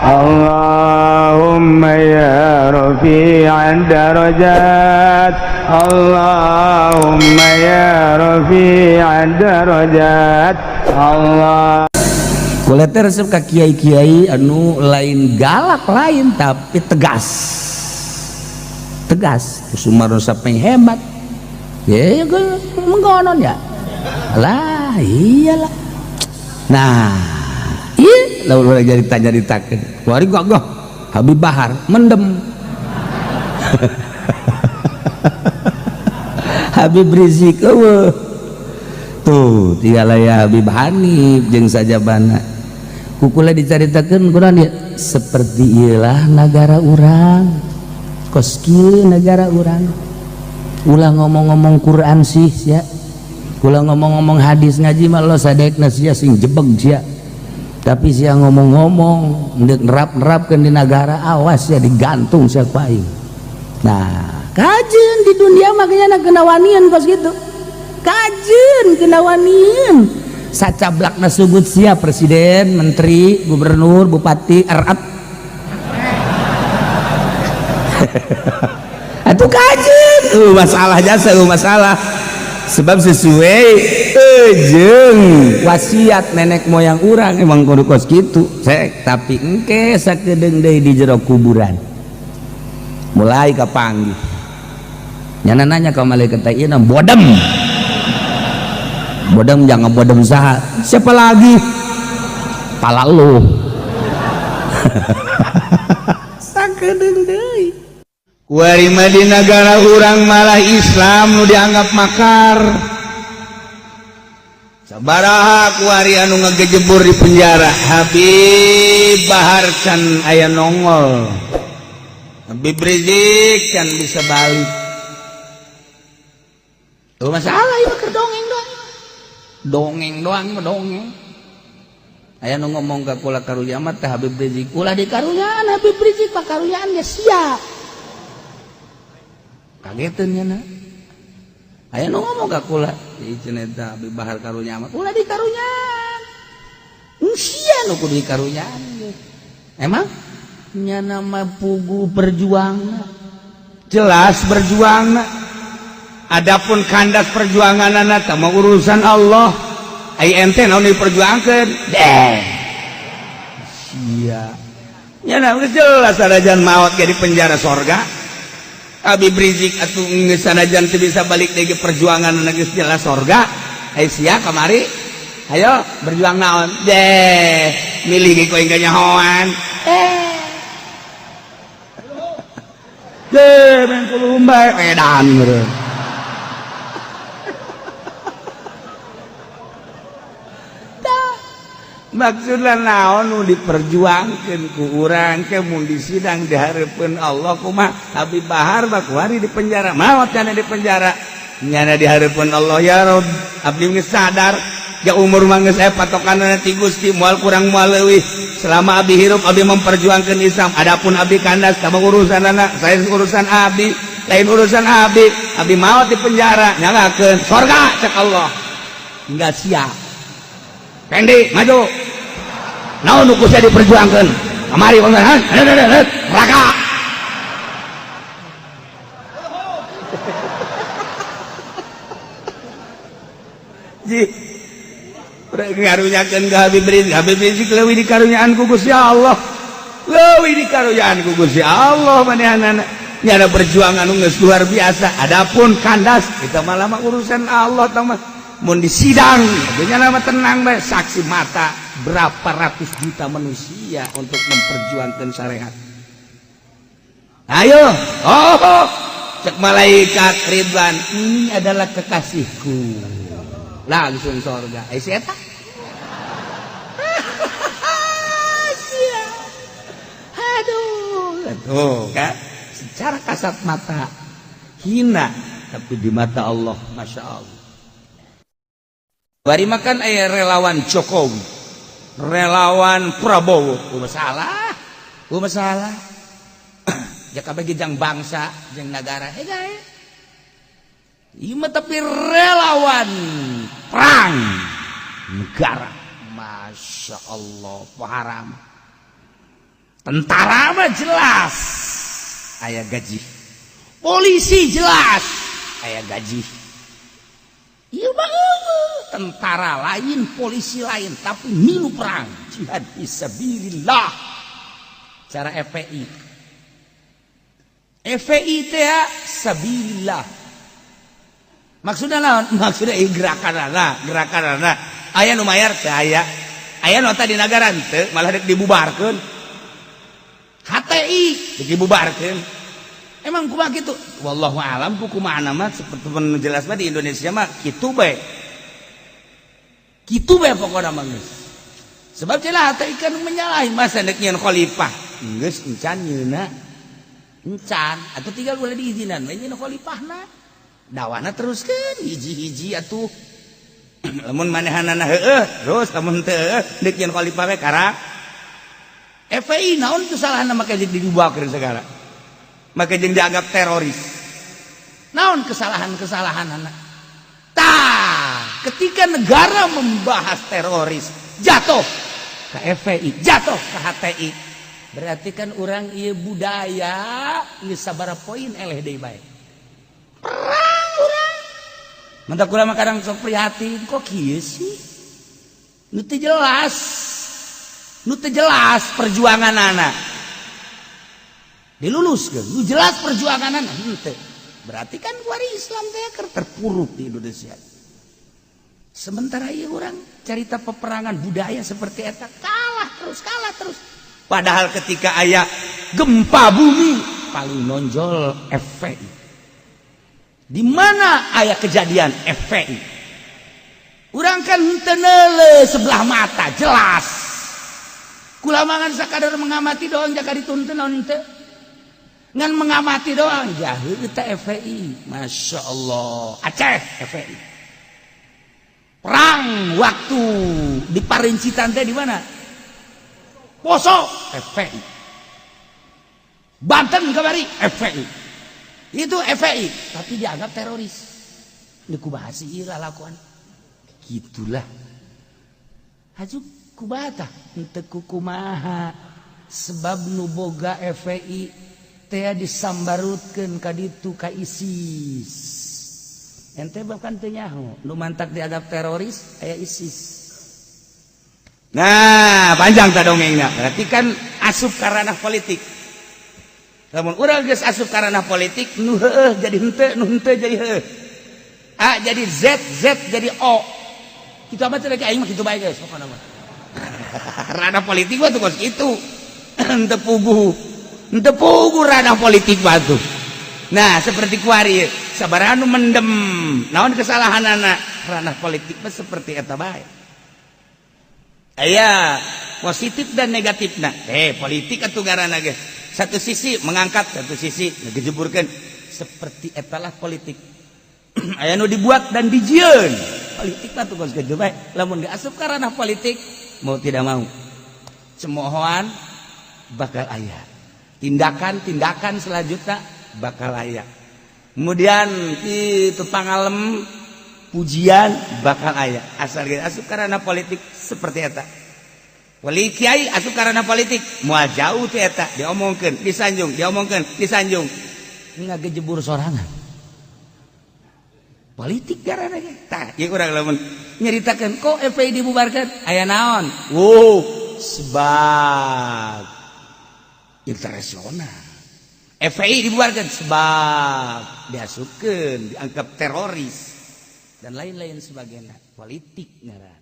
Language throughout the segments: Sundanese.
Allahumma ya rafi'ad darajat, Allahumma ya rafi'ad darajat, Allah. Kula teh resep ka kiai-kiai anu lain galak lain tapi tegas. Tegas. Sumarno sampai hebat. Ya, mengkonon ya. Lah, iyalah. Nah, iya, lamun urang jadi tanya ditakeun. Kuari gagah Habib Bahar mendem. Habib Rizik eueuh. Tuh, tiala ya Habib Hanif jeung sajabana. Kukula dicaritakeun kurang dia seperti iyalah nagara urang. Kos kieu nagara urang. Ulah ngomong-ngomong Quran sih sia. Ulah ngomong-ngomong hadis ngaji mah lo sadekna sia sing jebeg sia. Tapi sia ngomong-ngomong ndek nerap-nerapkeun di nagara awas sia digantung sia ku aing. Nah, kajeun di dunia makanya kena wanian kos gitu. Kajeun kena wanian. Sacablakna sugut sia presiden, menteri, gubernur, bupati, erat. Atuh kajeun. Masalah jasa, masalah. Sebab sesuai jeung wasiat nenek moyang urang emang kudu kos kitu. Sek, tapi engke sakedeung deui di jero kuburan. Mulai kapanggih. Nyana nanya ka malaikat teh ieu bodem. Bodem jangan bodem saha. Siapa lagi? Pala lu. Sakedeung deui. Kuari mah di nagara urang malah Islam nu dianggap makar. Sabaraha kuari anu ngagejebur di penjara. Habib Bahar can aya nongol. Habib Rizik can bisa balik. Tuh masalah ieu keur dongeng doang. Dongeng doang mah dongeng. Aya nu ngomong ka kula karunya mah teh Habib Rizik. Ulah dikarunyaan Habib Rizik mah karunyaan ge sia. Kageteun nya na. Aya nu ngomong ka kula, ieu cenah eta Habib Bahar karunya mah. Ulah dikarunyaan. Sia nu kudu dikarunyaan ge. Emang nya nama pugu berjuang Jelas berjuang. Adapun kandas perjuangan anak mah urusan Allah. Ai ente naon diperjuangkeun? Deh. Sia. Nya na geus jelas sanajan maot ge di penjara sorga. Habib Rizik atuh geus sanajan teu bisa balik deui ke perjuangan geus jelas sorga. Ai sia kamari ayo berjuang naon? Deh, milih ge ku aing kanyahoan. Deh, main kulum bae edan meureun. Maksudna naon nu diperjuangkeun ku urang ke mun disidang di hareupeun Allah kumaha? Habib Bahar mah kuari di penjara, maot cenah di penjara. Nyana di hareupeun Allah ya Rob, abdi geus sadar ja umur mah geus aya patokanna ti Gusti moal kurang moal leuwih. Selama abdi hirup abdi memperjuangkeun Islam. Adapun abdi kandas ka urusanana, saya urusan abdi, lain urusan abdi. Abdi maot di penjara, nyalakeun sorga cek Allah. Enggak siap. Pendi maju. Naon nu ku sia diperjuangkeun? Kamari neraka. Ji. Ngarunyakeun ka Habib Rizik, Habib Rizik leuwih dikarunyaan ku Gusti Allah. Leuwih dikarunyaan ku Gusti Allah manehanana. Nyana perjuangan nu geus luar biasa. Adapun kandas kita malah mah urusan Allah tah mah. Mun disidang, nya nama tenang bae saksi mata berapa ratus juta manusia untuk memperjuangkan syariat. Ayo, oh, cek malaikat Ridwan, ini adalah kekasihku. Langsung sorga. Eh si eta. Aduh, tuh kan secara kasat mata hina, tapi di mata Allah, masya Allah. Bari makan aya relawan Jokowi, relawan Prabowo, masalah, masalah. Ya kabeh jang bangsa, jeung nagara, hei. Ieu mah tapi relawan perang negara, masya Allah, haram. Tentara mah jelas aya gaji, polisi jelas aya gaji. Iya mah tentara lain, polisi lain, tapi milu perang jihad fisabilillah. Cara FPI, FPI teh sabilillah. Maksudnya naon? Maksudnya ieu gerakan anak, gerakan anak. Aya nu mayar teh? Aya. Aya nota di negara teu? Malah dek dibubarkeun. HTI dek dibubarkeun. Emang kumaha kitu? Wallahu alam ku kumaha mah. Seperti jelas mah di Indonesia mah kitu bae. Kitu bae pokokna mah geus. Sebab cenah HTI kan menyalahi, masa dek nyieun khalifah. Geus encan nyeuna. Encan atuh, tinggal boleh diizinan we nyieun khalifahna. Dawana teruskeun hiji-hiji atuh. Lamun manehanana heueuh terus, lamun teu heueuh deuk nyieun khalifah we karak. FPI naon kesalahan make jeung dibubarkeun segala? Make jeung dianggap teroris. Naon kesalahan-kesalahan anak? Tah, ketika negara membahas teroris, jatuh ke FPI, jatuh ke HTI. Berarti kan orang ieu budaya geus sabaraha poin eleh deui bae. Perang urang. Mantap kula mah kadang sok prihatin, kok kieu sih? Nu teu jelas. Nu teu jelas perjuangan anak. Diluluskeun, nu jelas perjuangan anak henteu. Berarti kan kuari Islam teh keur terpuruk di Indonesia. Sementara ieu urang cerita peperangan budaya seperti eta kalah terus, kalah terus. Padahal ketika aya gempa bumi paling nonjol FPI. Di mana aya kejadian FPI? Urang kan henteu sebelah mata jelas. Kula mah ngan sakadar mengamati doang, jaga dituntun naon teu. Ngan mengamati doang jaheu teh FPI. Masya Allah. Aceh FPI. Perang waktu di Parincitan teh di mana? Poso FPI. Banten kamari FPI. Itu FPI, tapi dianggap teroris. Ini kumaha sih ieu lalakuan? Gitulah. Haju kumaha henteu kumaha, sebab nu boga FPI teh disambarutkeun ka ditu ka ISIS. Ente bahkan teu nyaho nu mantak dianggap teroris aya ISIS. Nah, panjang ta dongengna. Berarti kan asup ka ranah politik. Lamun urang geus asup ka ranah politik, nu heueuh jadi henteu, nu henteu jadi heueuh. A jadi Z, Z jadi O. Kitu amat teh, aing mah kitu bae geus pokona mah. Ranah politik mah tuh kos kitu. Henteu puguh. Henteu puguh ranah politik mah tuh. Nah, seperti kuari sabaraha nu mendem. Naon kesalahanana? Ranah politik mah seperti eta bae. Aya positif dan negatifna. Eh, politik atuh ngaranna ge. Satu sisi mengangkat, satu sisi ngejeburkeun. Seperti etalah politik. Aya nu dibuat dan dijieun. Politik mah tuh kos kitu bae. Lamun geus asup ka ranah politik, mau tidak mau cemoohan bakal aya. Tindakan-tindakan selanjutnya bakal aya. Kemudian itu pangalem pujian bakal aya. Asal geus asup ka ranah politik seperti eta. Wali kiai asup ka ranah politik moal jauh ti eta, diomongkeun, disanjung, diomongkeun, disanjung. Ngagejebur sorangan. Politik ngaranna ge. Tah, ieu urang lamun nyeritakeun kok FPI dibubarkan, aya naon? Wow, sebab internasional. FPI dibubarkan sebab diasupkeun, dianggap teroris dan lain-lain sebagainya. Politik ngaranna.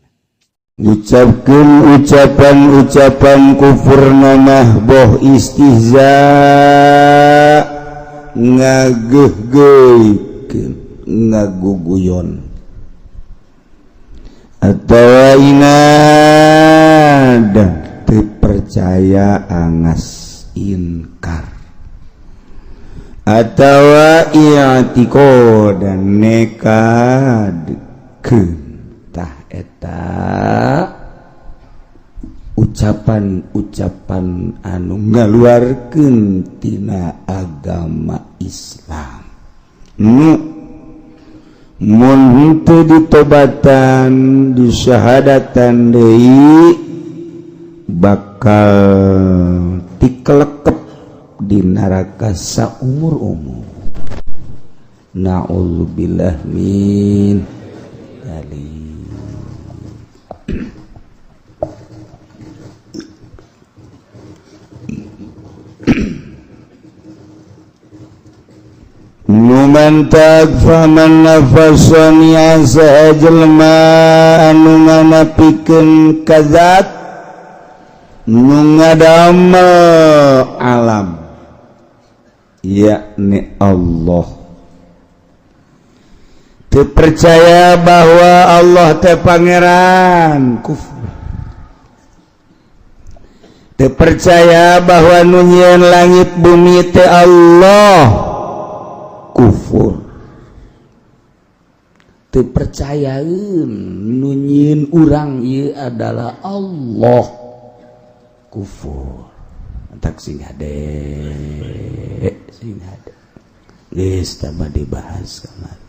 Ngucapkeun ucapan-ucapan kufur nanah, boh istihza, ngageuh-geuhkeun, ngaguguyon atawa inad, teu percaya, angas inkar atawa i'tiqad dan nekadkeun. Tah, eta ucapan-ucapan anu ngaluarkeun tina agama Islam nu mun henteu ditobatan, disyahadatan deui, bakal tik. Dikelekep di neraka saumur-umur. Na'udzubillah min dzalik. Numantak faman nafasan asa jelema anu nganapikeun kazat nu ngadamel alam, yakni Allah. Teu percaya bahwa Allah teh pangeran, kufur. Teu percaya bahwa nu nyieun langit bumi teh Allah, kufur. Teu percayaeun nu nyieun urang ieu adalah Allah, kufur. Entak sing hade, sing hade. Geus tah dibahas kamari.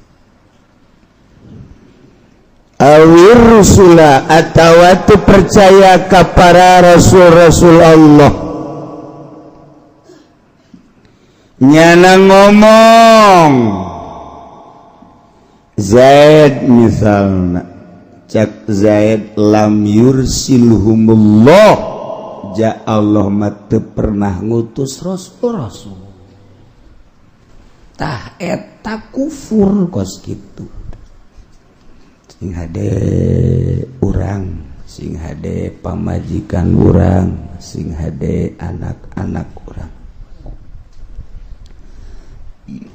Awir rusula atawa teu percaya ka para rasul-rasul Allah. Nyana ngomong Zaid misalna, cak Zaid lam yursilhumullah, ja Allah mah teu pernah ngutus rasul-rasul. Tah eta kufur kos kitu. Sing hade urang, sing hade pamajikan urang, sing hade anak-anak urang.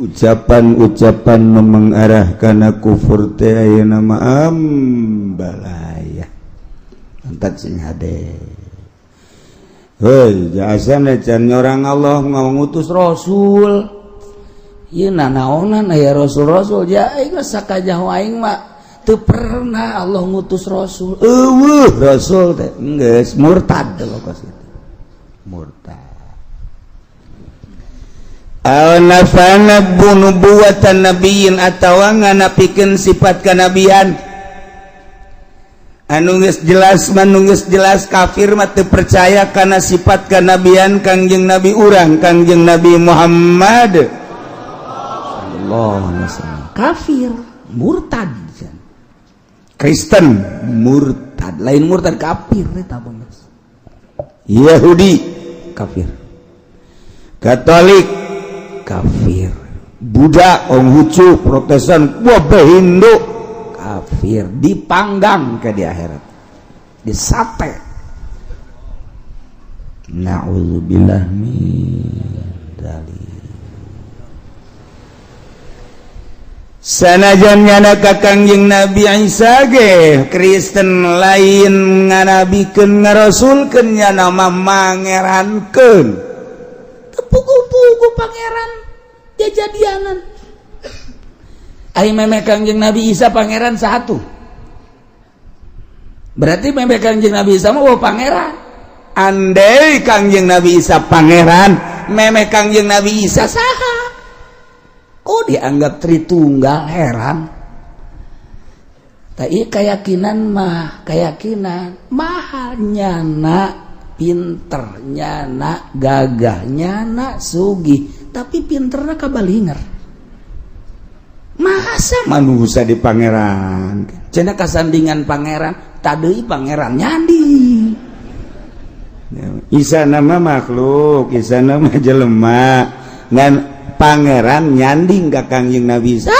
Ucapan-ucapan nu mengarah kana kufur teh ayeuna mah ambalaya. Entak sing hade. Heuy, jasana can nyorang Allah ngutus rasul. Ieu nanaonan aya rasul-rasul ja aing sakajaho aing mah teu pernah Allah ngutus rasul. Eueuh rasul teh geus murtad kos kitu. Murtad. Aw nafana nubuwatan nabiyyin atawa nganapikeun sifat kanabian. Anu geus jelas manu geus jelas kafir mah teu percaya kana sifat kanabian Kangjeng Nabi urang, Kangjeng Nabi Muhammad sallallahu alaihi wasallam. Kafir, murtad. Kristen murtad, lain murtad kafir eta geus. Yahudi kafir, Katolik kafir, Buddha, Konghucu, Protestan, wabah Hindu kafir, dipanggang ke di akhirat, disate. Na'udzubillah min dzalik. Sanajan nyana ka Kangjeng Nabi Isa ge Kristen lain nganabikeun ngarasulkeun nyana mah mangerankeun. Teu puguh-puguh pangeran jajadianan. Ari meme Kangjeng Nabi Isa pangeran satu. Berarti meme Kangjeng Nabi Isa mah pangeran. Andai Kangjeng Nabi Isa pangeran, meme Kangjeng Nabi Isa saha? Kok dianggap Tritunggal, heran. Tapi keyakinan mah, keyakinan mahal nyana pinter, nyana gagah, nyana sugih, tapi pinterna kabalinger. Masa manusia di pangeran? Cenah kasandingan pangeran, tadei pangeran nyandi. Isa nama makhluk, Isa nama jelema, ngan pangeran nyanding ka Kangjeng Nabi Isa.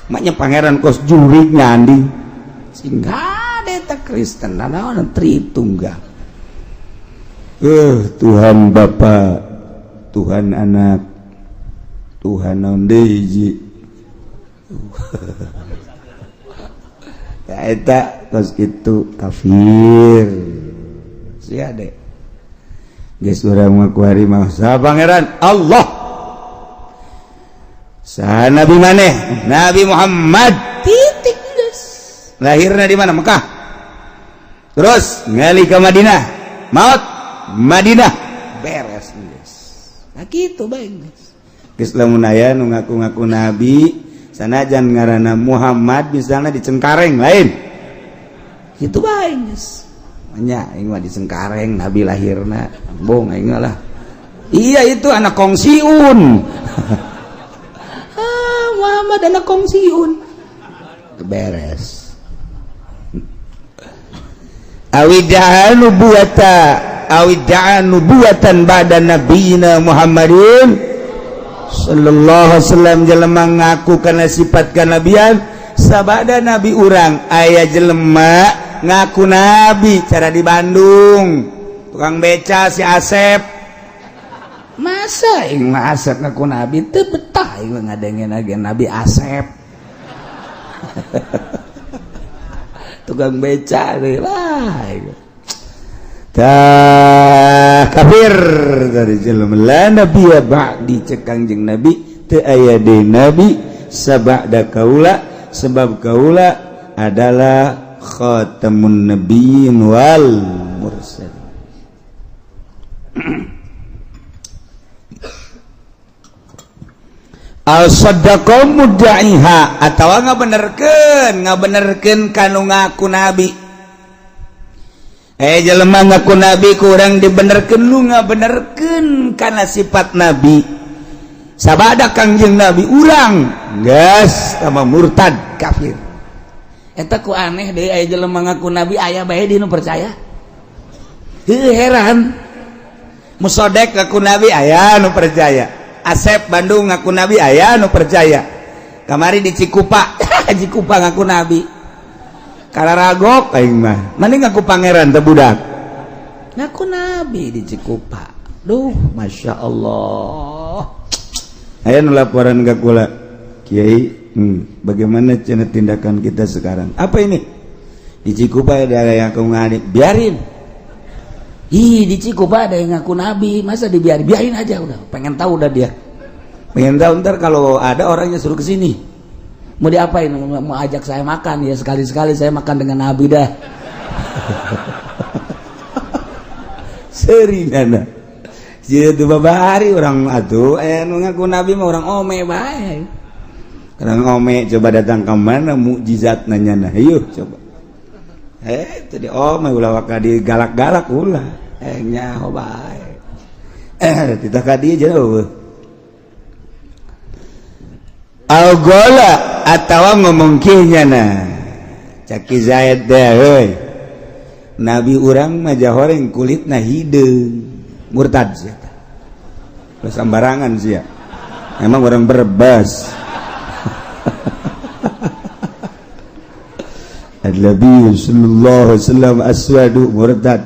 Maknya pangeran kos jurig nyanding. Sehingga eta Kristen nanaon Tritunggal. Tuhan Bapa, Tuhan Anak, Tuhan naon deui hiji. Ya eta kos kitu kafir. Sia de. Geus urang mah kuari mah saha pangeran? Allah. Saha nabi maneh? Nabi Muhammad. Titik geus. Lahirna di mana? Mekah. Terus ngali ke Madinah. Maut Madinah. Beres geus. Nah kitu bae geus. Geus lamun aya nu ngaku-ngaku nabi, sanajan ngaranna Muhammad misalnya di Cengkareng lain. Kitu bae geus. Nya aing mah di Cengkareng nabi lahirna. Embung aing lah. Iya, itu anak kongsiun. Ah, Muhammad anak kongsiun. Beres. Awidda'a nubuwata, awidda'a nubuwatan ba'da nabiyina Muhammadin sallallahu alaihi wasallam. Jelema ngaku kana sifat kanabian sabada nabi urang. Aya jelema ngaku nabi cara di Bandung, tukang beca si Asep. Masa aing mah Asep ngaku nabi? Teu betah aing mah ngadengen agen Nabi Asep. Tukang beca deui lah. Tah, kafir dari jelema. La nabiyya ba'di, cek Kangjeng Nabi, teu aya deui nabi sabada kaula, sebab kaula adalah khatamun nabiyyin wal mursalin. Al saddaqa mudda'iha, atawa ngabenerkeun kanu ngaku nabi. Jelema ngaku nabi kurang dibenerkeun, lu ngabenerkeun kana sifat nabi sabada Kangjeng Nabi urang, geus sama murtad, kafir. Eta ku aneh deui, aya jelema ngaku nabi, aya bae di nu percaya. Heuh, heran. Musodek ngaku nabi, aya nu percaya. Asep Bandung ngaku nabi, aya nu percaya. Kamari di Cikupa, Cikupa ngaku nabi. Kararagok aing mah. Mending ngaku pangeran teh budak. Ngaku nabi di Cikupa. Duh, Masya Allah. Aya nu laporan ka kula, "Kiai, bagaimana cenah tindakan kita sekarang?" Apa ini? Di Cikupa ada yang ngaku nabi, biarin. Ih, di Cikupa ada yang ngaku nabi, masa dibiarin? Biarin aja udah. Pengen tahu udah dia. Pengen tahu, ntar kalau ada orangnya suruh ke sini. Mau diapain? Mau ajak saya makan ya, sekali-sekali saya makan dengan nabi dah. Seri nana. Jadi babari orang atuh nu ngaku nabi mah orang ome bae. Orang ome coba datang ke mana mukjizat nanya nah, yuk coba. Tadi ome ulah waka digalak-galak ulah. Nyaho bae. Titah ka dieu jauh. Al-gola atawa ngomong kieu nyana. Caki Zaid deh heuy. Nabi urang mah jahoreng kulitna hideung. Murtad sia. Terus sembarangan sia. Emang orang Brebes. An-Nabi sallallahu alaihi wasallam aswadu, murtad.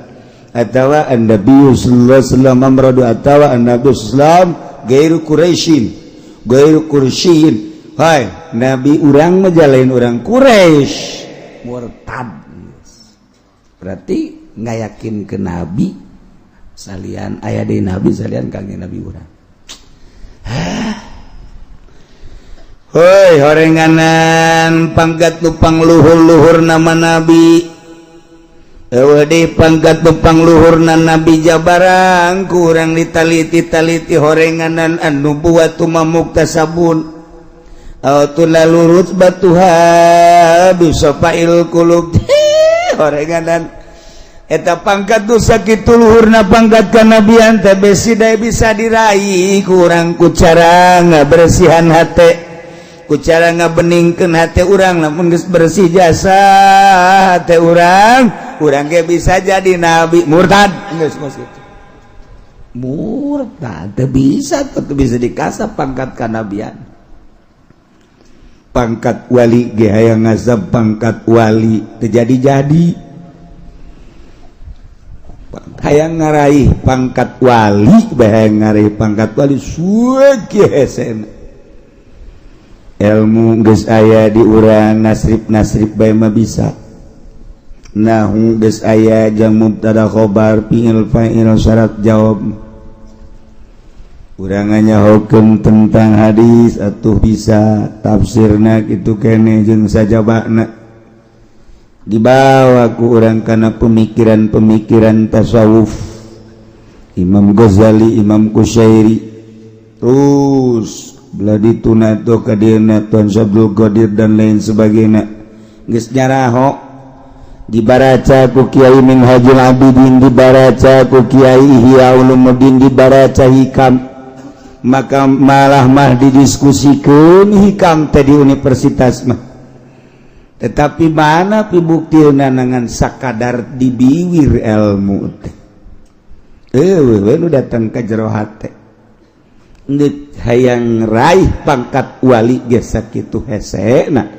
Atawa An-Nabi sallallahu alaihi wasallam amradu, atawa An-Nabi sallallahu alaihi wasallam gairu Quraisyin. Gairu Quraisyin. Hai, Nabi urang mah jalain orang Quraisy. Murtad. Berarti nggak yakin ke Nabi salian aya deui nabi salian Kangjeng Nabi urang. Hoi, horenganan pangkat nupang luhur-luhur nama nabi. Eueuh deui pangkat nupang luhurna nabi jabarang kurang ditaliti-taliti horenganan anu buat muktasabun. Aw tunalu rutbatuha bisafail qulub. Horenganan eta pangkat nu sakitu luhurna pangkat kanabian teh besi bisa diraih kurang ku cara ngabersihan hate, ku cara ngabeningkeun hate urang. Lamun geus bersih jasa hate urang, urang ge bisa jadi nabi. Murtad geus kos kitu. Murtad teu bisa, teu bisa dikasap pangkat kanabian. Pangkat wali ge hayang ngasap pangkat wali teu jadi-jadi. Hayang ngaraih pangkat wali bae, hayang ngaraih pangkat wali suwe hesena. Ilmu geus aya di urang, nasrib-nasrib bae mah bisa. Nahu geus aya jang mubtada khobar fi'il fa'il syarat jawab. Urang nyahokeun tentang hadis atuh bisa tafsirna kitu keneh jeung sajabana. Dibawa ku urang kana pemikiran-pemikiran tasawuf Imam Ghazali, Imam Kusyairi, terus belah dituna tuh ka dieuna Tuan Syabdul Qadir dan lain sebagainya. Geus nyaraho Dibaraca ku Kiai Minhajul Abidin, dibaraca ku Kiai Ihya Ulumuddin, dibaraca Hikam. Maka malah mah didiskusikan Hikam teh di universitas mah. Tetapi mana pibuktina ngan sakadar dibiwir ilmu teh? Eueuh nu datang ke jero hate. Ndek hayang raih pangkat wali ge sakitu hesena.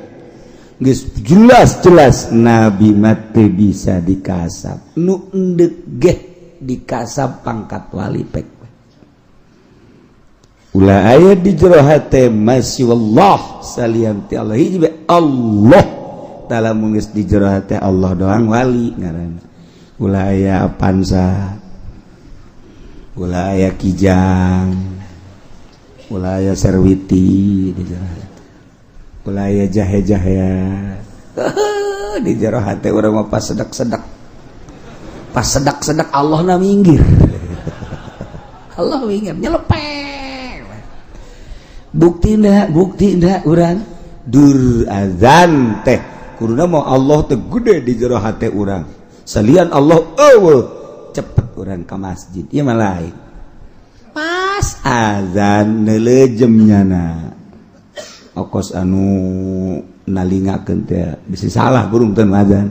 Geus jelas-jelas nabi mah teu bisa dikasab. Nu endek ge dikasab pangkat wali pek. Ulah aya di jero hate masih wallah salian ti Allah, hiji bae Allah. Dalam geus di jero hate Allah doang, wali ngaranna. Ulah aya Avanza, ulah aya Kijang, ulah aya Serwiti di jero hate, ulah aya jahe-jahe di jero hate urang mah. Pas sedak-sedak, pas sedak-sedak, Allah na minggir, Allah minggir nyelepeng. Bukti ndak? Bukti ndak urang dur azan teh kuduna mau Allah teh gede di jero hate urang, salian Allah eueuh. Cepet urang ke masjid, ieu mah lain. Pas azan neulejem nyana okos anu nalingakeun teh bisa salah burung teh azan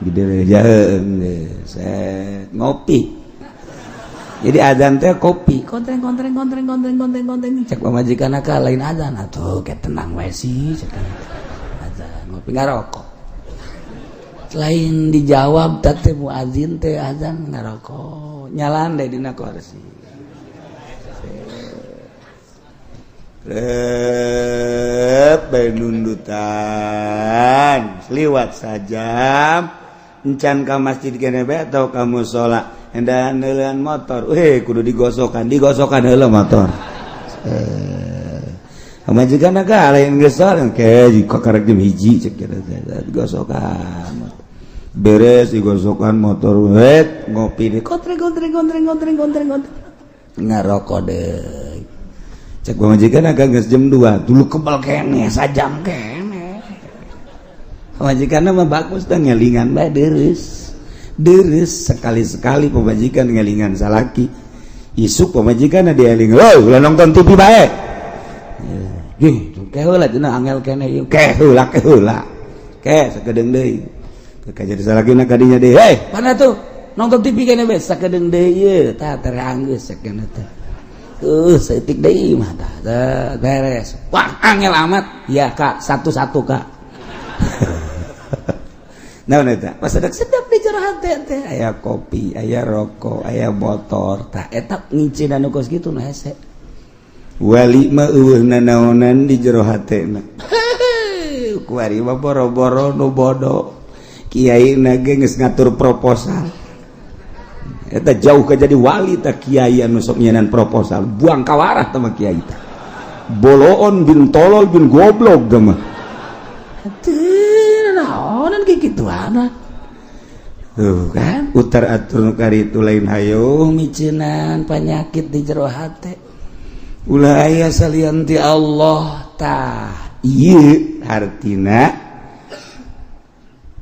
gede jaheung set ngopi. Jadi azan teh kopi kontreng kontreng kontreng kontreng kontreng kontreng. Cek pamajikan ka lain azan atuh, kayak tenang wae sih. Cek azan ngopi ngarokok, lain dijawab teh muazin teh azan ngarokok, nyalan deh dina kursi. Rep bae nundutan liwat sajam encan ka masjid kene bae atau ka musala hendak neuleun motor. Weh, kudu digosokan, digosokan heula motor. Pamajikan ka lain geus ke karek jam 1, cek kira digosokan, beres digosokan motor, wet ngopi deh, kontreng kontreng kontreng kontreng kontreng kontreng, ngarokok deh. Cek pamajikan agak geus jam 2 dulu, kebal kene sajam kene. Pamajikan mah bagus dah, ngelingan bae deres deres. Sekali-sekali pamajikan ngelingan salaki. Isuk pamajikan dieling, "Loh, ulah nonton TV bae." Gih, ke heula cenah, angel kene ieu. Ke heula, ke heula. Ke sakedeung deui. Ke jadi salakina kadinya deui. "Hei, mana tuh? Nonton TV kene bae." Sakedeung deui ieu, tah tere anggeus sakena teh. Saeutik deui mah tah beres. Wah, angel amat. Ya, Kak, satu-satu, Kak. Naon eta? Pas sedap-sedap di jero hate teh aya kopi, aya rokok, aya motor. Tah eta ngicin anu kos kitu nu hese. Wali mah eueuh nanaonan di jero hatena. Kuari mah boro-boro nu bodoh, kiai na ge geus ngatur proposal. Eta jauh ke jadi wali tah kiai anu sok nyenan proposal, buang kawarah tah mah kiai tah. Boloon bin tolol bin goblok tah mah. Teu naonan kayak gituan. Tuh kan, utar atur nu karitu lain hayo miceunan penyakit di jero hate. Ulah aya salian ti Allah. Tah ieu hartina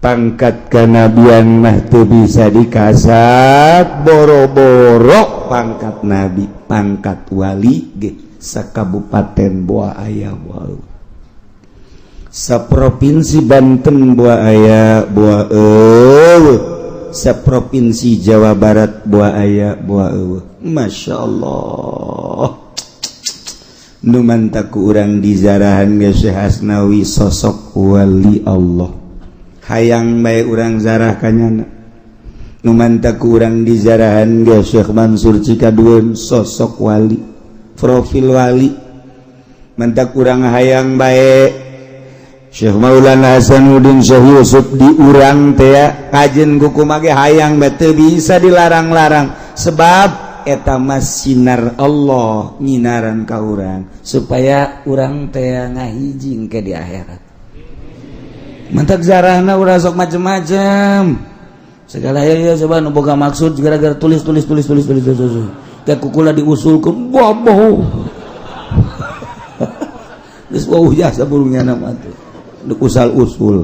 pangkat kanabian mah teu bisa dikasab, boro-boro pangkat nabi, pangkat wali ge sakabupaten boa aya boa, saprovinsi Banten boa aya boa eueuh, saprovinsi Jawa Barat boa aya boa eueuh. Masya Allah, nu mantak ku urang dizarahan ge Syekh Asnawi sosok wali Allah, hayang bae urang zarah kanyana. Nu mantak ku urang dizarahan ge Syekh Mansur Cikaduen sosok wali, profil wali. Mantak urang hayang bae Syekh Maulana Hasanuddin, Syekh Yusuf di urang teh kajen kuku ge hayang bae, teu bisa dilarang-larang, sebab eta mah sinar Allah nyinaran ka urang supaya urang teh ngahijing ke di akhirat. Mantak zarahna urang sok macem-macem segala ya ya. Coba nu boga maksud gara-gara tulis tulis tulis tulis tulis tulis tulis kayak kukula diusulkeun bobo geus wauh jasa burungnya nama tuh. Usal usul.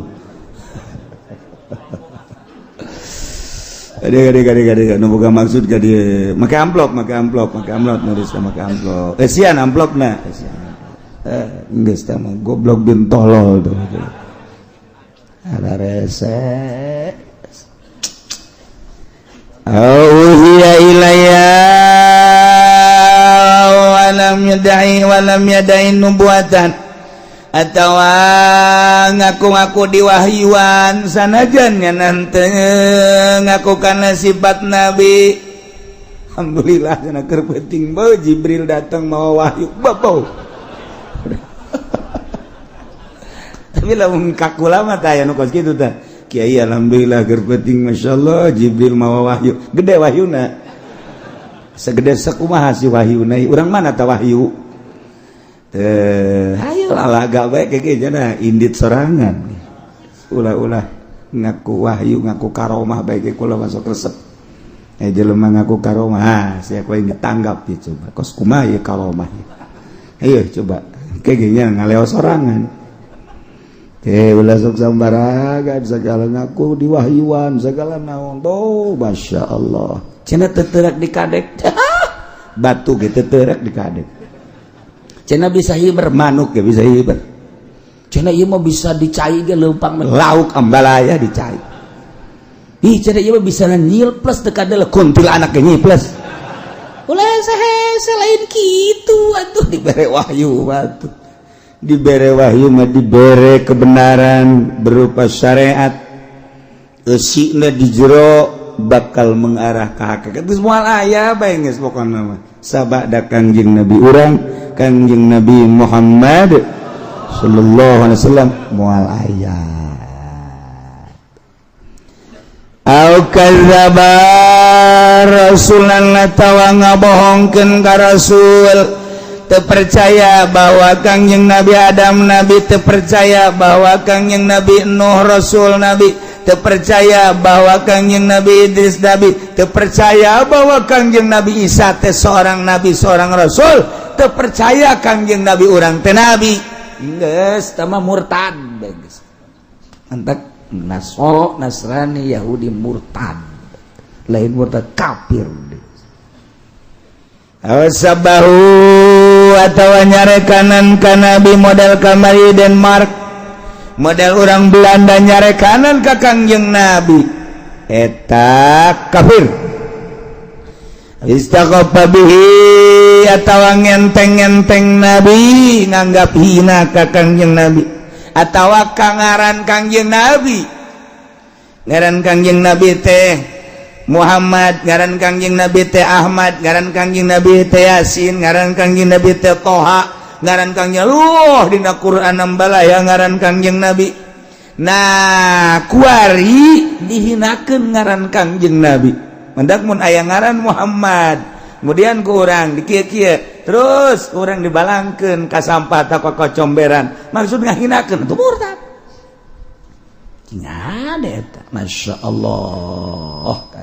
Kade kade kade kade nu boga maksud ka dieu. Make amplop, make amplop, make amplop, nulis make amplop. Eusian amplopna. Eusian. Geus teh mah goblok bin tolol tuh. Ada rese. Auhiya ilayya walam yad'i walam yad'i nubuatan atau ngaku-ngaku diwahyuan sanajan nanti ngaku karena sifat nabi. Alhamdulillah cenah keur penting bau Jibril datang mau wahyu bau. Tapi lamun kakula mah tah aya nu kos kitu tah. Kiai alhamdulillah keur penting masyaallah Jibril mau wahyu. Gede wahyuna. Segede sakumaha si wahyuna? Urang mana tah wahyu? Teh hayo lalaga bae kege cenah indit sorangan. Ulah-ulah ngaku wahyu ngaku karomah bae ge kula masuk resep. Jelema ngaku karomah, ah sia kowe ditanggap ya coba. Kos kumaha ye karomah? Ayo coba kege nya ngaleo sorangan. Teh ulah sok sambaraga segala ngaku diwahyuan segala naon. Oh, masyaallah. Cenah teu di kadek. Batu ge teu teurak di kadek. Cenah bisa hiber manuk ge bisa hiber. Cenah ieu mah bisa dicai ge leumpang lauk ambalaya dicai. Ih cenah ieu mah bisa nyil plus teu kadele kuntilanak ge nyil plus. Ulah hese lain kitu atuh dibere wahyu atuh. Dibere wahyu mah dibere kebenaran berupa syariat. Eusina di jero bakal mengarah ke hakikat. Geus moal aya bae geus pokona mah. Sabada Kangjeng Nabi urang, Kangjeng Nabi Muhammad sallallahu alaihi wasallam moal aya. Au kadzdzaba rasulan atawa ngabohongkeun ka rasul. Terpercaya bahwa Kangjeng Nabi Adam nabi, terpercaya bahwa Kangjeng Nabi Nuh rasul nabi, terpercaya bahwa Kangjeng Nabi Idris nabi, terpercaya bahwa Kangjeng Nabi Isa teh seorang nabi seorang rasul, terpercaya Kangjeng Nabi urang teh nabi. Geus tah mah murtad geus. Antak Nasoro, Nasrani, Yahudi murtad. Lain murtad kafir. Awasabahu atawa nyarekanan ka nabi model kamari Denmark, model orang Belanda nyarekanan ka Kangjeng Nabi, eta kafir. Istaqafa bihi atawa ngenteng-ngenteng nabi, nganggap hina ka Kangjeng Nabi atawa kangaran Kangjeng Nabi. Ngaran Kangjeng Nabi teh Muhammad, ngaran Kangjeng Nabi teh Ahmad, ngaran Kangjeng Nabi teh Yasin, ngaran Kangjeng Nabi teh Toha, ngaran Kangjeng Luh dina Quran ambalaya ngaran Kangjeng Nabi. Nah, kuari dihinakeun ngaran Kangjeng Nabi. Mendak mun aya ngaran Muhammad, kemudian ku urang dikieu-kieu, terus urang dibalangkeun ka sampah ta ka comberan, maksud ngahinakeun itu murtad. Ada eta, Masya Allah.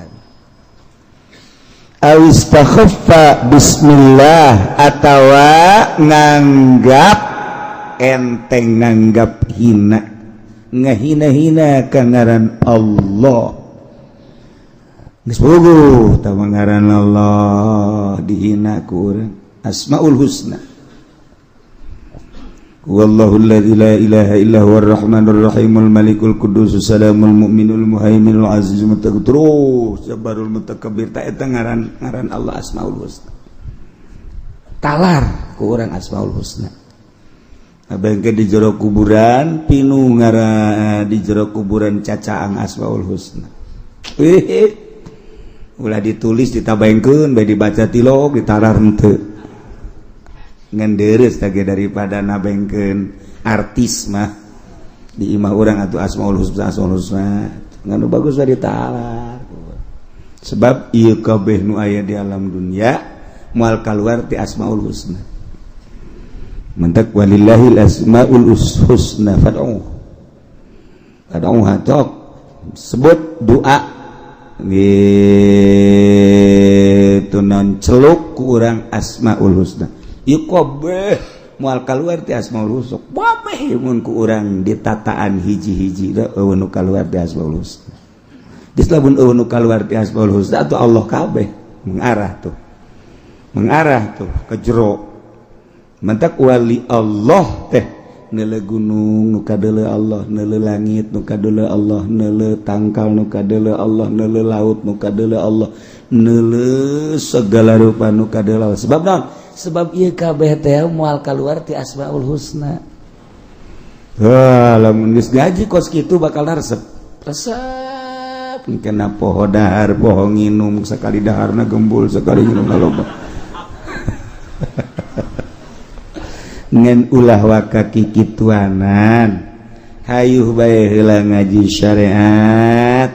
Awistakhaffa bismillah atawa nganggap enteng, nganggap hina, ngahina-hina ka ngaran Allah. Geus puguh tah ngaran Allah dihina ku urang. Asmaul Husna. Wallahu alladzi la ilaha illa huwar rahmanur rahimul malikul quddus salamul mu'minul muhaiminul azizul mutakabbir jabbarul mutakabbir. Ta eta ngaran ngaran Allah Asmaul Husna. Talar ku urang Asmaul Husna. Abengke di jero kuburan pinu ngaran di jero kuburan cacaang Asmaul Husna. Ulah ditulis ditabaengkeun bae dibaca tilok ditarar henteu. Ngan deres tage daripada nabengkeun artis mah di imah urang atuh Asmaul Husna Asmaul Husna ngan bagus bae ditalar. Sebab ieu kabeh nu aya di alam dunia moal kaluar ti Asmaul Husna. Mentak walillahil asmaul husna fad'u. Fad'uha tok sebut doa gitu non celuk ku urang Asmaul Husna. Ieu kabeh moal kaluar ti Asmaul Husna. Kabeh mun ku urang ditataan hiji-hiji da eueuh nu kaluar ti Asmaul Husna. Geus lamun euweuh nu kaluar ti Asmaul Husna atuh Allah kabeh mengarah tuh. Mengarah tuh ke jero. Mantak wali Allah teh neuleu gunung nu kadeuleu Allah, neuleu langit nu kadeuleu Allah, neuleu tangkal nu kadeuleu Allah, neuleu laut nu kadeuleu Allah, neuleu segala rupa nu kadeuleu Allah. Sebab naon? Sebab ieu kabeh teh moal kaluar ti Asmaul Husna. Wah, lamun geus ngaji kos kitu bakal resep. Resep. Kena poho dahar, poho nginum, sekali daharna gembul, sekali nginum loba. Ngan ulah waka kikituanan. Hayuh bae heula ngaji syariat.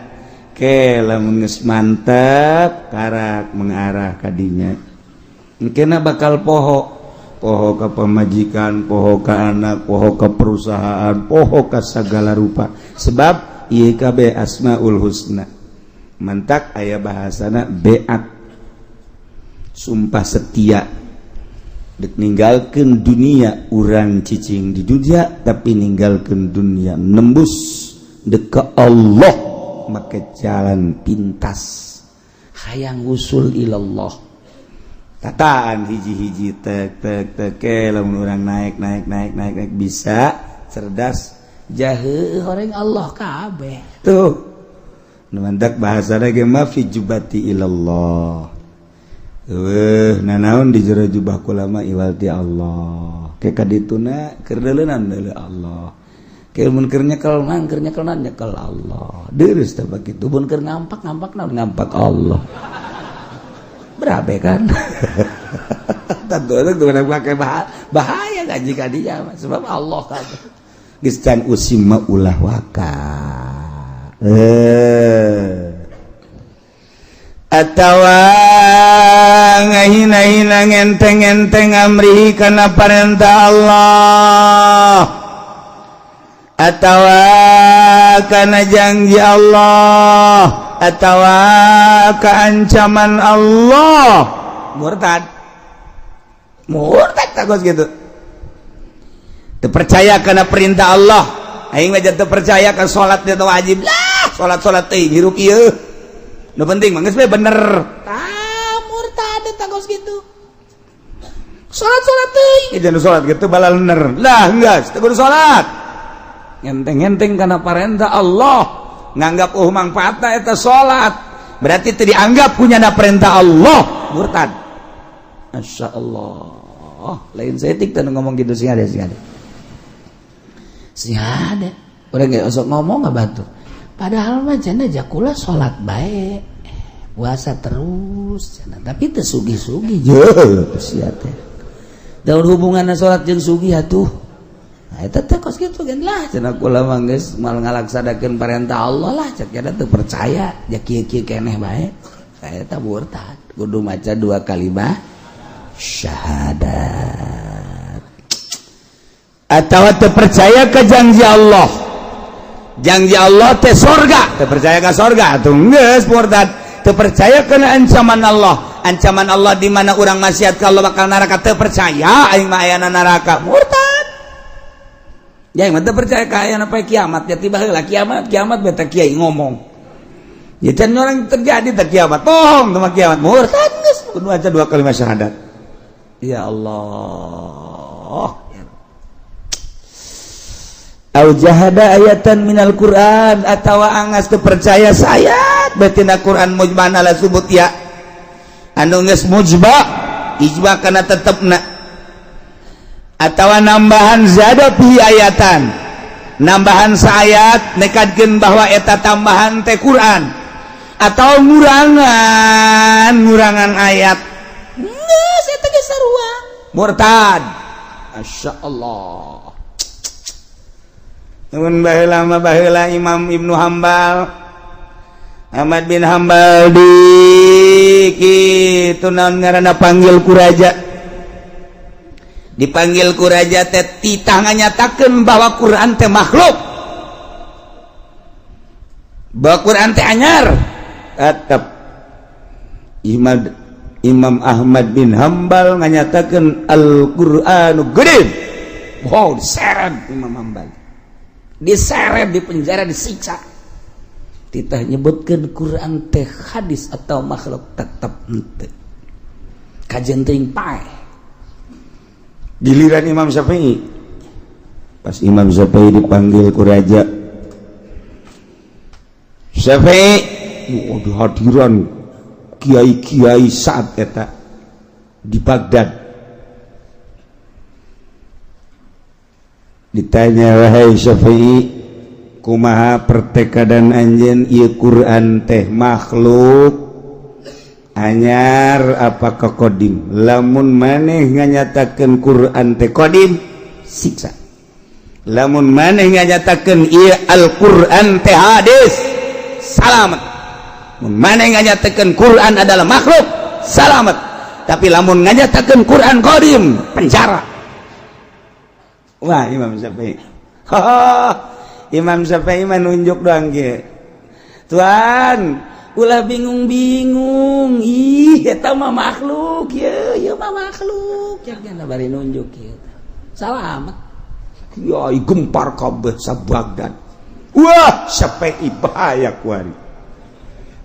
Ke lamun geus mantep karak mengarah ka dinya. Engkena bakal poho. Poho ka pamajikan, poho ka anak, poho ka perusahaan, poho ka sagala rupa. Sebab ieu kabeh Asmaul Husna. Mantak aya bahasana beat. Sumpah setia. Dek ninggalkeun dunia urang cicing di dunia tapi ninggalkeun dunia nembus dek ke Allah make jalan pintas hayang usul ilallah. Tataan hiji-hiji tek tek tek ke lamun urang naik naik naik naik naik bisa cerdas jahe horeng Allah kabeh tuh. Nu mantak bahasana ge mah fi jubati ilallah. Eueuh nanaon di jero jubah kula mah iwal ti Allah. Ke kadituna keur deuleunan deuleu Allah. Ke mun keur nyekel mah keur nyekel nyekel Allah. Deurus teh bakitu mun keur ngampak ngampak naon ngampak Allah. Berabe kan? Tentu itu pakai bahaya ngaji ka dinya sebab Allah kabeh. Geus can usim mah ulah waka. Atawa ngahina-hina ngenteng-ngenteng amrihi kana parentah Allah, atawa kana janji Allah, atawa keancaman Allah. Murtad, murtad takut gitu. Terpercaya karena perintah Allah. Aing mah teu percaya kan salat teh wajib lah, salat-salat teh hirup ieu. Nu penting mah geus bener. Tah murtad eta kos kitu. Salat-salat teuing. Jangan salat gitu balalener. Lah geus teu kudu salat. Ngenteng-ngenteng kana parentah Allah, nganggap oh mangfaatna eta salat. Berarti teu dianggap punya perintah Allah, murtad. Masya Allah. Lain setik teh ngomong gitu sih ada sih ada. Sih ada. Urang ge osok ngomong nggak batu. Padahal mah cenah jakula salat bae. Puasa terus cenah, tapi teu sugih-sugih. Jeuh sia teh. Daun hubunganna salat jeung sugih atuh. Nah eta teh kos kitu gen lah cenah kula mah geus moal ngalaksanakeun parentah Allah lah cek cenah teu percaya ja kieu-kieu keneh bae. Eta murtad. Kudu maca dua kalimat syahadat. Atau teu percaya ke janji Allah. Janji Allah teh sorga, teu percaya ka sorga atuh geus murtad. Teu percaya kana ancaman Allah. Ancaman Allah di mana urang maksiat ka Allah bakal neraka, teu percaya aing mah ayana neraka, murtad. Ya aing mah teu percaya ka ayana poe kiamat, ya tiba heula kiamat, kiamat beta kiai ngomong. Ya can orang terjadi teh kiamat, bohong teh kiamat, murtad geus kudu aja dua kalimat syahadat. Ya Allah. Au jahada ayatan minal Quran, atawa angas teu percaya sayat betina Quran mujman ala subut ya anu geus mujba ijma kana tetepna, atawa nambahan zada fi ayatan, nambahan saayat nekadkeun bahwa eta tambahan teh Quran, atau ngurangan ayat geus eta geus sarua murtad. Masya Allah. Mun baheula mah baheula Imam Ibnu Hambal, Ahmad bin Hambal di kitu naon ngaranna panggil ku raja. Dipanggil ku raja teh titah nganyatakeun bahwa Quran teh makhluk. Bahwa Quran teh anyar. Tetep Imam Ahmad bin Hambal nganyatakeun Al-Qur'anu gede. Wow, diseret Imam Hambal. Diseret di penjara, disiksa. Titah nyebutkeun Quran teh hadis atau makhluk, tetep henteu. Kajen teuing paeh. Giliran Imam Syafi'i, pas Imam Syafi'i dipanggil ku raja, Syafi'i, oh, hadiran kiai-kiai saat eta di Baghdad, ditanya, "Wahai Syafi'i, kumaha pertekadan anjeun, ieu Quran teh makhluk anyar apa kodim? Lamun maneh nganyatakeun Quran teh kodim, siksa. Lamun maneh nganyatakeun ieu Al-Quran teh hadis, salamet. Mun maneh nganyatakeun Quran adalah makhluk, salamet. Tapi lamun nganyatakeun Quran kodim, penjara." Wah, Imam Syafi'i, Imam Syafi'i mah nunjuk doang ge, "Tuan, ulah bingung-bingung, ih, eta mah makhluk, ye, ieu mah makhluk." Ya bari nunjuk kieu, salamet. Kiai gempar kabeh sa Baghdad. Wah, Syafi'i bahaya kuari.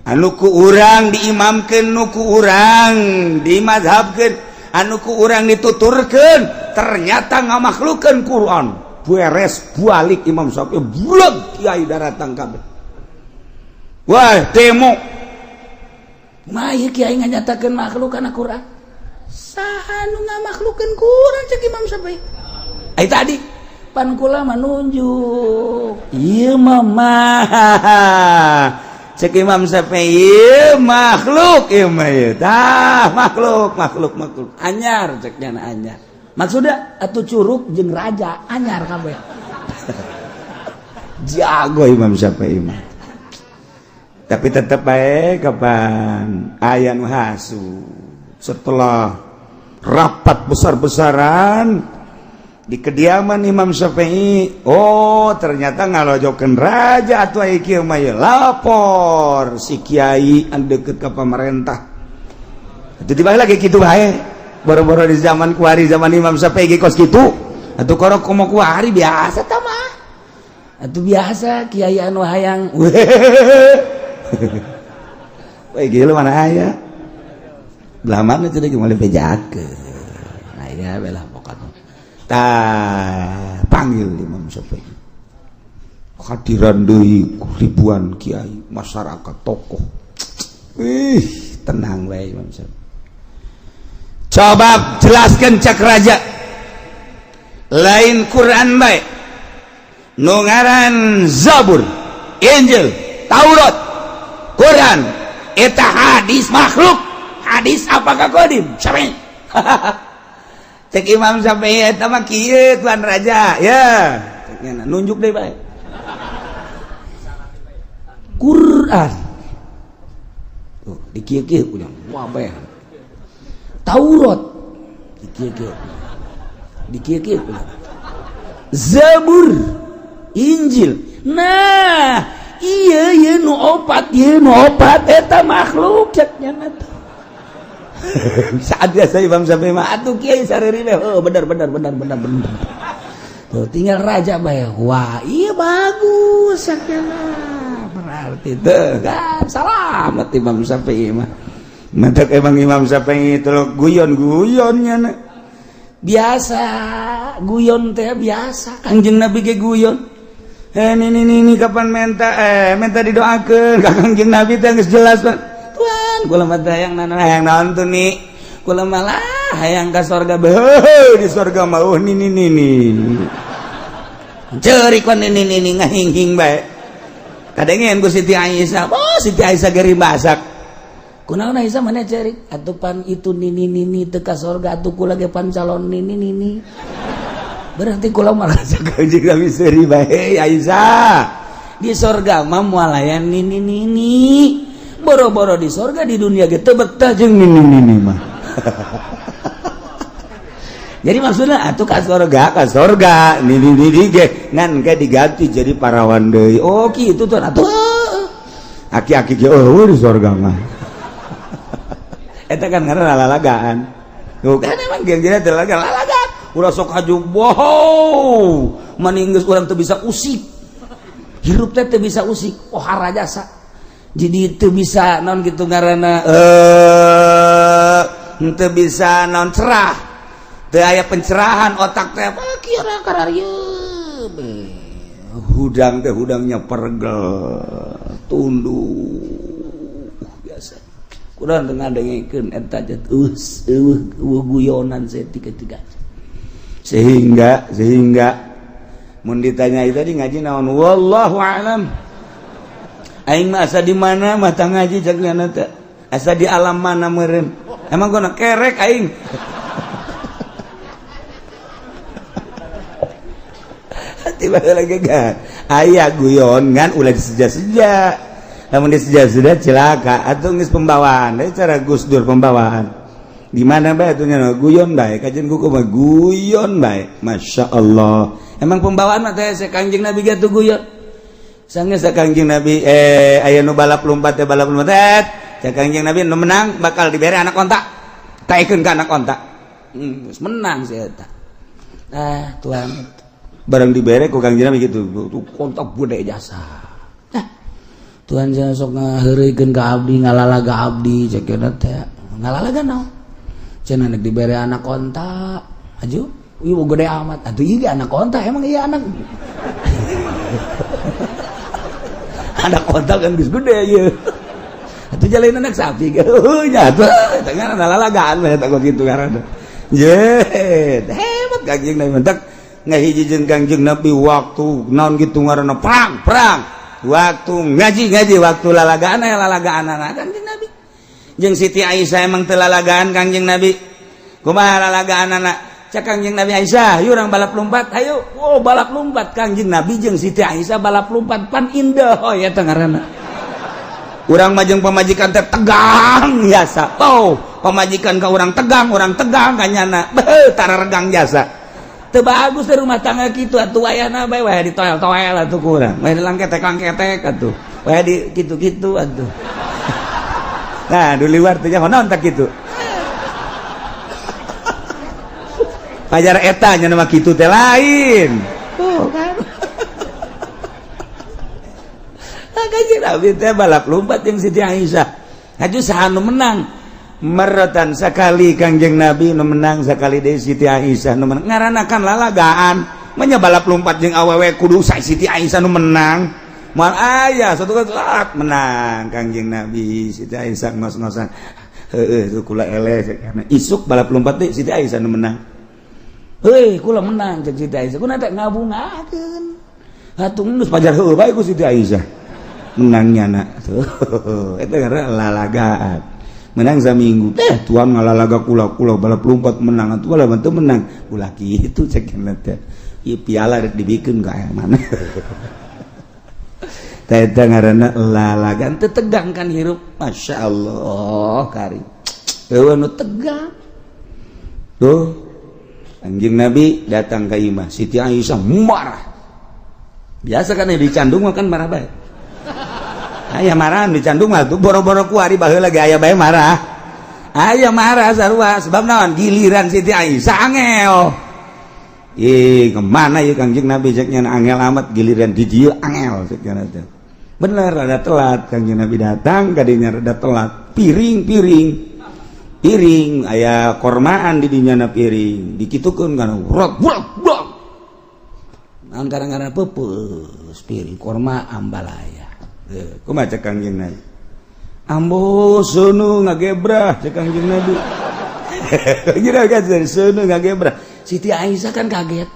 Anu ku urang diimamkeun, nu ku urang dimazhabkeun, anu ku urang dituturkeun, ternyata ngamakhlukeun Quran. Beres balik Imam Syafi'i, buleg kiai daratang kabeh. Wah, demo. Mah ieu kiai nganyatakeun makhluk kana Quran. Saha nu ngamakhlukeun Quran? Cek Imam Syafi'i. Ai tadi pan kula mah nunjuk. Ieu mah mah, cek Imam Syafi'i, ieu makhluk, ieu mah ieu. Tah, makhluk, makhluk, makhluk. Anyar, cek nyana anyar. Maksudnya atuh curug jeung raja anyar kabeh. Jago Imam Syafi'i mah. Tapi tetap baik, kapan aya nu hasu. Setelah rapat besar-besaran di kediaman Imam Syafi'i, oh, ternyata ngalojokeun raja atuh aya kieu mah ieu. Lapor si kiai anu deket ke pemerintah. Itu tiba lagi kitu bae. Boro-boro di zaman kuari, zaman Imam Syafi'i ge kos kitu. Atuh korok komo kuari biasa tah mah. Atuh biasa kiai anu hayang. Wah, gila, mana aya? Belah mana cenah ge moal bejakeun. Aya belah pokokna. Tah, panggil Imam Syafi'i. Hadiran deui ribuan kiai, masyarakat, tokoh. Ih, tenang wae Imam Syafi'i. Coba jelaskan, cak raja. Lain Quran bae. Nu ngaran Zabur, Injil, Taurat, Quran, eta hadis makhluk, hadis apakah kodim? Syafi'i. Cek Imam Syafi'i, eta mah kieu, tuan raja, ya. Cek nyana, nunjuk deui bae. Quran. Tuh, dikieu-kieu punya. Wah, bae. Taurat dikieu-kieu. Dikieu-kieu punya. Zabur, Injil. Nah, iya iya nu opat, ieu nu opat eta makhluk, cek nyana tuh. Saat biasa Imam Syafi'i mah Atuh kiai sareri we. Oh, bener bener bener bener bener. Tuh tinggal raja bae. Wah, iya bagus sakjana. Berarti tuh kan salamet Imam Syafi'i mah. Mantak emang Imam Syafi'i itu guyon-guyonnya na. Biasa guyon teh biasa. Kangjeng Nabi ge guyon. Eh, ini kapan minta, minta didoakeun ka Kangjeng Nabi teh geus jelas, Pak. Tuan, kula mah teh hayang nana Hayang naon tuh nih? Kula malah hayang ka sorga. Beuh, di sorga mah oh nini nini. Ceurik kon nini nini ngahinghing bae. Kadengeun ku Siti Aisyah. Oh, Siti Aisyah geri masak. Kunaon Aisyah mana ceurik? Atuh pan itu nini nini teu ka sorga, atuh kula ge pan calon nini nini. Berarti kula malah Kangjeng Nabi seuri bae, Aisyah. Di sorga mah moal aya nini nini. Boro-boro di sorga, di dunia ge teu betah Jeung nini nini mah. Jadi maksudnya atuh ka Sorga ka sorga nini nini ge ngan ge diganti jadi parawan deui. Oh, kitu tuh atuh. Aki-aki ge oh di sorga mah. Eta kan karena lalagaan. Tuh kan emang ge jadi lalagaan. Lalagaan. Ulah sok haju, wow, maning geus urang teu bisa usik. Hirup teh teu bisa usik. Oh, harajasa. Jadi itu bisa non gitu ngaranna henteu bisa non cerah. Teu aya pencerahan otak teh kira kararieu. Hudang teh hudangnya pergel, tunduk biasa. Kurang teu ngadengkeun eta teh eueuh guyonan saeutik-tiga. Sehingga mun ditanya itu tadi ngaji naon wallahu alam. Aing mah asa di mana mata ngaji cek nyana teh. Asa di alam mana meureun. Emang gua kerek aing. Tiba lagi kan. Aya guyon ngan ulah diseja-seja. Lamun diseja-seja celaka atuh geus pembawaan. Deui cara Gus Dur pembawaan. Di mana bae atuh nya guyon bae kajian ku mah guyon bae. Masya Allah. Emang pembawaan mah teh Kangjeng Nabi ge atuh guyon. Sanggeus Kangjeng Nabi aya nu balap lompat teh balap lompat teh. Cek Kangjeng Nabi nu menang bakal dibere anak onta. Taekeun ka anak onta. Geus menang si eta. Ah, tuan barang dibere ku Kangjeng Nabi gitu. Tuh onta gede jasa. Nah, tuan jangan sok ngaheureuykeun ka abdi ngalalaga abdi cek teh. Ngalalaga naon? Cenah nek dibere anak onta, aju, ieu gede amat. Atuh ieu anak onta emang iya anak. Anak onta kan geus gede ieu. Atuh jalain anak sapi heuh nya atuh eta ngaranna lalagaan mah eta kitu ngaranna. Ye, hebat Kangjeng Nabi mentak ngahiji jeung Kangjeng Nabi waktu naon kitu ngaranna perang, perang. Waktu ngaji-ngaji, waktu lalagaan aya lalagaan Kangjeng Nabi. Jeung Siti Aisyah emang teu lalagaan Kangjeng Nabi. Kumaha lalagaan anak? Cek Kangjeng Nabi Aisyah, yuk orang balap lompat, ayo. Oh, balap lompat Kangjeng Nabi jeung Siti Aisyah balap lompat pan indah oh ya teh ngaranna. Urang mah jeung pamajikan teh tegang jasa. Oh, pamajikan ka urang tegang ka nyana. Beuh, tara regang jasa. Teu bagus teh rumah tangga kitu atuh wayahna bae wae ditoel-toel atuh ku urang. Wae dilangketek-langketek atuh. Wae di kitu-kitu atuh. Nah, di luar teh nyaho naon tak kitu. Pajar eta nya nama kitu teh lain. Tuh kan. Kanjeng Nabi teh balap lompat jeung Siti Aisyah. Haju saha nu menang? Meratan sakali Kangjeng Nabi nu menang sakali deui Siti Aisyah nu menang. Ngaranna kan lalagaan. Manya balap lompat jeung awewe kudu Siti Aisyah nu menang. Moal aya satu kali menang Kangjeng Nabi Siti Aisyah ngos-ngosan. Heueuh kula eleh isuk balap lompat deui Siti Aisyah nu menang. Heuy kula menang cek Siti Aisyah. Kuna teh ngabungakeun. Atuh geus pajar heueuh bae ku Siti Aisyah. Menangnya nak. Tuh eta ngaranna lalagaan. Menang saminggu teh tuang ngalalaga kula-kula balap lompat menang atuh lah teu menang. Ulah kitu cek teh. Ieu piala rek dibikeun ka aya mana. Eta ngaranna lalagaan teu tegang kan hirup. Masya Allah kari. Eueuh nu tegang. Tuh Kangjeng Nabi datang ke imah Siti Aisyah marah. Biasa kan dicandung mah kan marah bae. Aya marah dicandung mah tuh boro-boro kuari baheula ge aya bae marah. Aya marah sarua sebab naon giliran Siti Aisyah angel. Ih, kemana ya Kangjeng Nabi cek nya angel amat giliran di dieu angel cek nya teh. Bener rada telat Kangjeng Nabi datang kadinya rada telat. Piring-piring. Piring aya kormaan di dinya na piring dikitukeun kana rot brok brok. Naon karang-karang peupeus piring korma ambalaya. Kumaha cek Kangjeng Nabi? Ambo seuneu ngagebrah cek Kangjeng Nabi. Kira kan seuneu ngagebrah. Siti Aisyah kan kaget.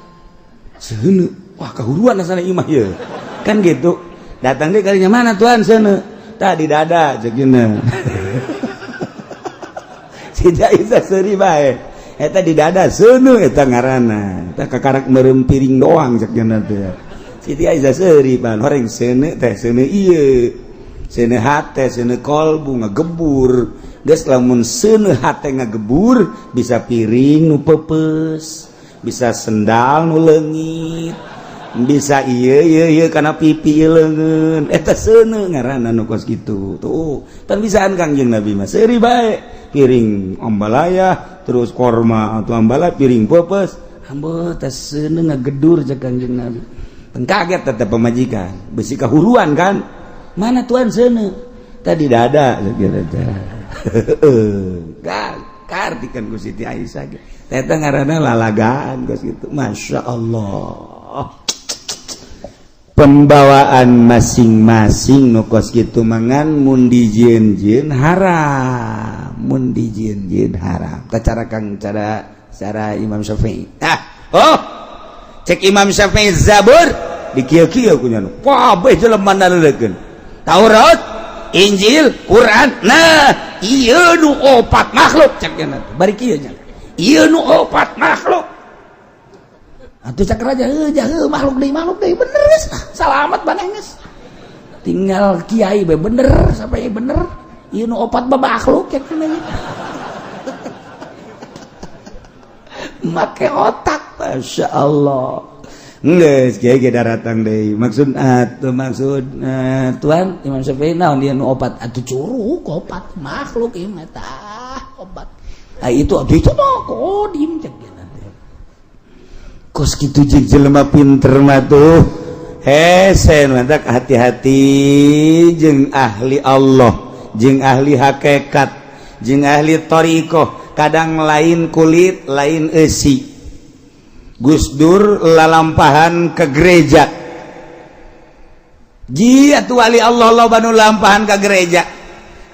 Seuneu, wah kahuruan asana imah ieu. Kan gitu. Datang deui kalinya mana tuan seuneu? Tah di dada cek cenah. Siti Aisyah seuri bae. Eta di dada seuneu eta ngaranna. Eta kakarak meureum piring doang cek cenah teh. Siti Aisyah seuri pan horeng seuneu teh seuneu ieu. Seuneu hate, seuneu kolbu ngagebur. Geus lamun seuneu hate ngagebur bisa piring nu peupeus, bisa sendal nu leungit, bisa ieu ieu ieu kana pipi ieu leungeun. Eta seuneu ngaranna nu kos kitu. Tuh, pan bisaan Kangjeng Nabi mah seuri bae. Piring ambalaya terus korma atau ambalaya piring peupeus. Ambo teh seuneu ngagedur cek Kangjeng Nabi. Teng kaget tetep pemajikan, besi kahuruan kan. Mana tuan seuneu? Tadi dada kira teh. Kartikan ku Siti Aisyah ge. Eta ngaranna lalagaan geus kitu. Masya Allah. Pembawaan masing-masing nu kos kitu mangan mun dijieun-jieun haram, mun dijieun-jieun haram. Tah cara Kang cara cara Imam Syafi'i. Ah, oh. Cek Imam Syafi'i Zabur dikieu-kieu ku nya. Kabeh jelema naleulekeun. Taurat, Injil, Quran. Nah, ieu nu opat makhluk cek nya teh. Bari kieu nya. Ieu nu opat makhluk. Atuh cak raja heuh jah makhluk deui bener geus. Salamat maneh geus. Tinggal kiai bae bener sampai bener. Ieu nu opat mah makhluk cek nya. Make otak, Masya Allah. Geus kiai ge daratang deui. Maksud atuh maksud Tuhan Imam Syafi'i naon dia nu opat atuh curug opat makhluk ieu mah tah opat. Ah itu atuh itu mah kodim cek nya. Kos kitu jeung jelema pinter mah tuh. Hese mantak hati-hati jeung ahli Allah, jeung ahli hakikat, jeung ahli thariqah. Kadang lain kulit, lain eusi. Gus Dur lalampahan ke gereja. Ji atuh wali Allah loba nu lampahan ke gereja.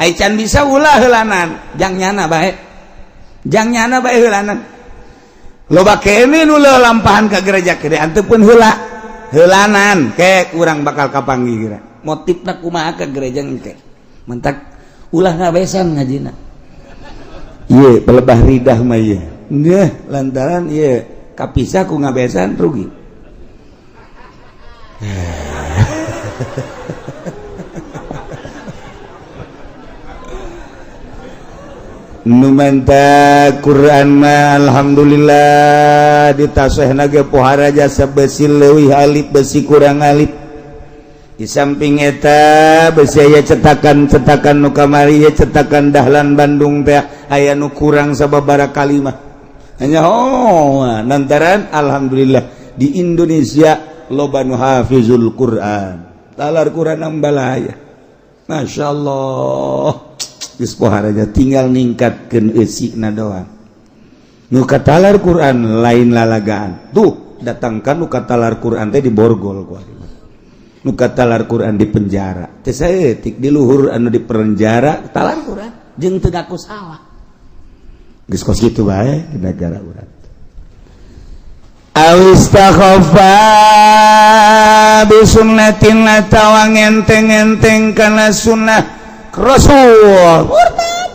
Ai can bisa ulah heulanan, jang nyana bae. Jang nyana bae heulanan. Loba kene nu lampahan ke gereja gede anteu pun heula. Heulanan ke urang bakal kapanggih kira. Motifna kumaha ke gereja engke. Mentak ulah ngabesan ngajina. Ieu pelebah ridah mah ieu. Nggeh lantaran ieu kapisah ku ngabesan rugi. Nu manta Quran mah alhamdulillah ditasehna ge pohara jasa besi leuwih alif besi kurang alif. Di samping eta besi aya cetakan-cetakan nu kamari ye cetakan Dahlan Bandung teh aya nu kurang sababaraha kalimah. Hanya oh lantaran alhamdulillah di Indonesia loba nu hafizul Quran. Talar Quran ambalaya. Masya Allah. Geus pohara tinggal ningkatkeun eusina doang. Nu katalar Quran lain lalagaan. Tuh datangkan nu katalar Quran teh diborgol ku ari. Nu katalar Quran di penjara. Teh saeutik di luhur anu di penjara talar Quran jeung teu ngaku salah. Geus kos kitu bae di negara urang. Awistakhafa bi sunnatin atawa ngenteng-enteng kana sunnah Rasul murtad.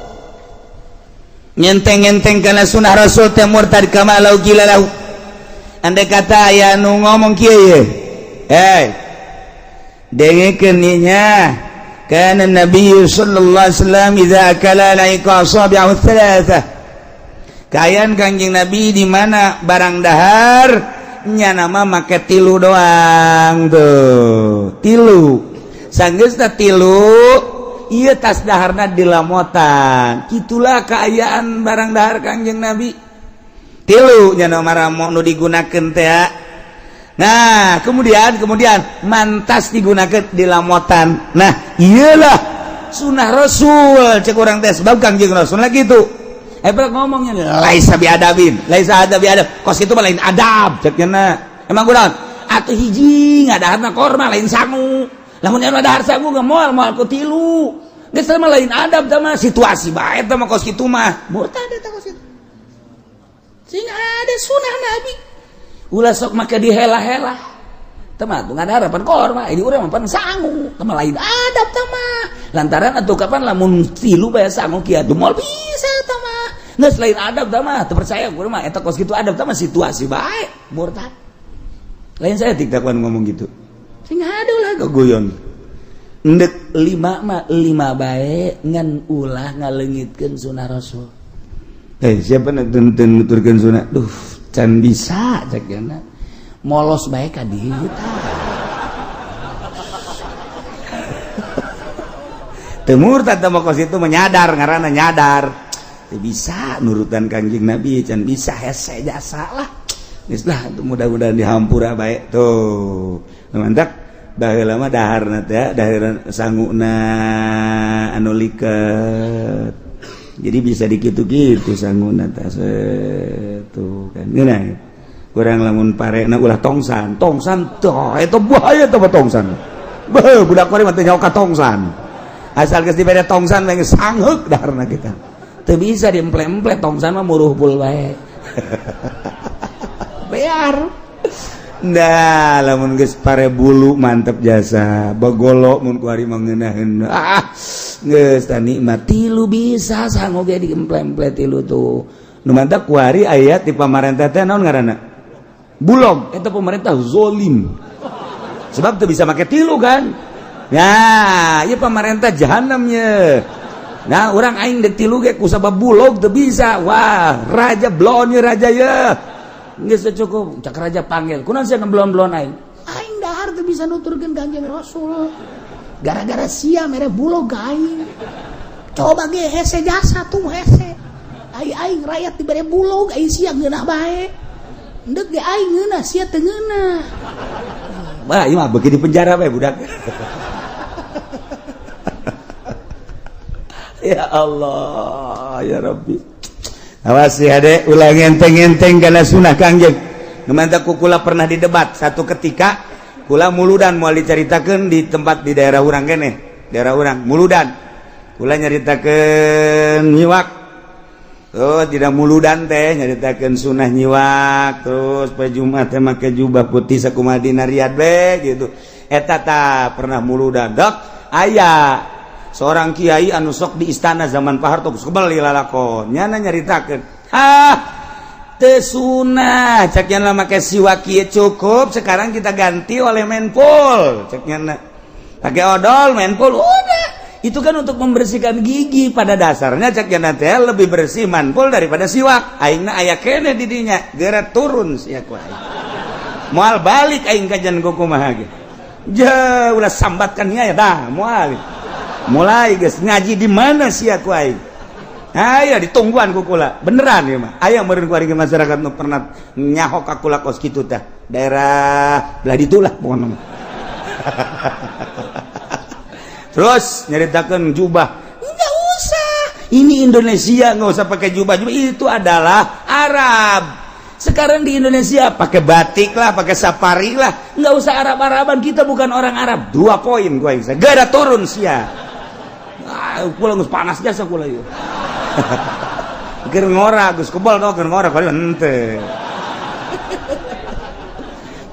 Ngenteng-ngenteng kana sunnah Rasul teh murtad kama lau qila lahu. Andai kata aya nu ngomong kieu ye. Eh. Dengekeun nya. Kana Nabi sallallahu alaihi wasallam idza akala laika asabi'ahu thalatha. Kayan Kangjeng Nabi di mana barang dahar nya nama make tilu doang tuh. Tilu. Sanggeusna tilu ieu tas daharna dilamotan. Itulah keayaan barang dahar Kangjeng Nabi. Tilu nya nama ramo nu digunakeun teh. Nah, kemudian mantas digunakeun dilamotan. Nah, iyalah sunah Rasul cek urang teh sebab Kangjeng Rasul lagi tuh. Ebel ngomongnya laisa biadabin, laisa ada biadab. Kos itu mah lain adab cek nya. Emang kurang atuh hiji ngadaharna korma lain sangu. Lamun anu dahar sangu ge moal moal ku tilu. Geus mah lain adab tah mah situasi bae tah mah kos kitu mah. Murtad eta kos kitu. Sing ada sunah Nabi. Ulah sok make dihela-hela. Tah mah tuh ngadahar pan korma, ini urang mah pan sangu. Tah mah lain adab tah mah. Lantaran atuh kapan lamun tilu bae sangu kieu atuh moal bisa tah mah. Geus lain adab tah mah, teu percaya gua mah eta kos kitu adab tah mah situasi bae, murtad. Lain saya tiktakan ngomong gitu. Sing ada ulah gogoyon. Ndek lima mah lima bae ngan ulah ngaleungitkeun sunah Rasul. Siapa nu teu nuturkeun sunah? Duh, can bisa cek nya. Molos bae ka dieu tah. Teu murtad tah mah kos itu menyadar ngaranna nyadar. Teu bisa nurutan Kangjeng Nabi can bisa hese jasa lah. Geus lah mudah-mudahan dihampura bae tuh. Mantap baheula mah daharna teh dahar sanguna anu liket. Jadi bisa dikitu-kitu sanguna tah tuh kan. Ngeunah. Kurang lamun parena ulah tongsan, tongsan tah eta bahaya tah tongsan. Beuh budak kuari mah teu nyaho ka tongsan. Asal geus dibere tongsan mah geus sangheuk daharna kita. Teu bisa diemple-emple tongsan mah muruh pul bae. Bear. Nah, lamun geus pare bulu mantep jasa, bagolo mun kuari mah ngeunaheun. Ah, geus tah nikmat tilu bisa sango ge diemple-emple tilu tuh. Nu mantap kuari aya di pamarentah teh naon ngaranna? Bulog, eta pemerintah zolim. Sebab teu bisa make tilu kan. Nah, ieu pamarentah jahanam ye. Nah, urang aing deuk tilu ge kusabab bulog teu bisa. Wah, raja blon ye raja ye. Geus cukup, cak raja panggil. Kunaon sia ngeblon-blon aing? Aing dahar teu bisa nuturkeun Kanjeng Rasul. Gara-gara sia mere bulog ka aing. Coba ge hese jasa tuh hese. Ai aing rakyat dibere bulog, ai sia ngeunah bae. Endek ge aing ngeunah, sia teu ngeunah. Wah, ieu mah beuki di penjara bae budak. Ya Allah, ya Rabbi. Awas ya adek, ulah ngenteng-ngenteng kana sunah Kangjeng. Nu mantap ku kula pernah didebat satu ketika kula muludan moal dicaritakeun di tempat di daerah urang keneh, daerah urang muludan. Kula nyaritakeun nyiwak. Oh, tidak muludan teh nyaritakeun sunah nyiwak, terus poe Jumat teh make jubah putih sakumaha dina Riyad be gitu. Eta tah pernah muludan. Dok, aya seorang kiai anu sok di istana zaman Pak Harto geus kebel lalakon nyana nyaritakeun, ah teu sunah cek nya make siwak kieu cukup, sekarang kita ganti oleh menpul cek nya pakai odol menpul udah. Itu kan untuk membersihkan gigi pada dasarnya cek nya teh lebih bersih manpul daripada siwak. Aingna aya keneh di dinya geura turun sia ku aing moal balik aing kajian kumaha ge je ulah sambatkan nya ya dah moal mulai guys ngaji di mana sih aku aing? Ayo ditungguan ku kula beneran ya mah. Aya meureun ku ari masyarakat nu pernah nyaho ka kula kos kitu tah. Daerah belah ditu lah pokona mah. Terus nyaritakeun jubah. Enggak usah. Ini Indonesia enggak usah pakai jubah. Jubah itu adalah Arab. Sekarang di Indonesia pakai batik lah, pakai safari lah, nggak usah Arab-Araban, kita bukan orang Arab. 2 poin gua yang gak ada turun sia. Ah, kula geus panas jasa kula ieu. Keur ngora geus kebal tau keur ngora kali henteu.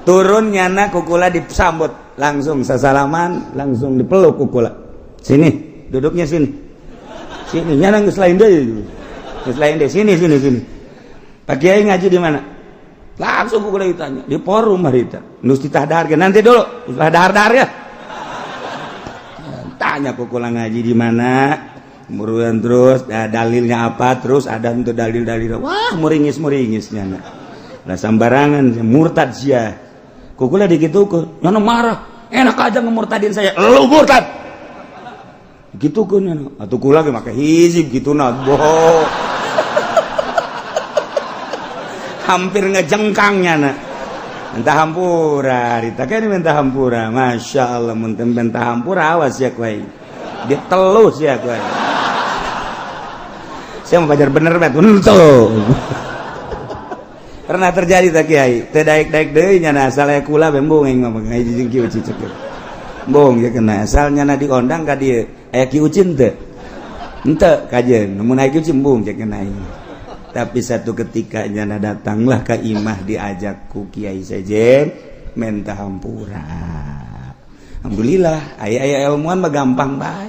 Turun nyana ku kula disambut langsung sasalaman, langsung dipeluk ku kula. Sini, duduknya sini. Sini nyana geus lain deui. Geus lain deui, sini sini sini. Pak Kiai ngaji di mana? Langsung ku kula ditanya, di forum harita. Nus ditah dahar nanti dulu, ulah dahar-dahar ya. Tanya ku kula ngaji di mana? Muruan terus ya, dalilnya apa? Terus ada untuk dalil-dalil. Wah, muringis-muringis nyana. Lah sambarangan murtad sia. Ku kula dikitukeun, nyana marah. Enak aja ngemurtadin saya. Lu murtad. Gitukeun nyana. Atuh kula ge make hizib gitu na. Bohong. Hampir ngejengkangnya nak minta hampura rita kan minta hampura masya Allah mun minta hampura awas ya kuai dia telus ya kuai saya mau pajar bener bet untuk pernah terjadi tak kiai teu daek-daek deui nya asal aya kula bembung aing mah ngaji jeung kieu cicek bong ya kena asalnya na diondang ka dieu aya ki ucin teu henteu kajeun mun aya ki ucin bung cek kena aing. Tapi satu ketika nyana datanglah ke imah diajak ku kiai sejen minta hampura. Alhamdulillah aya-aya ilmuwan mah gampang bae.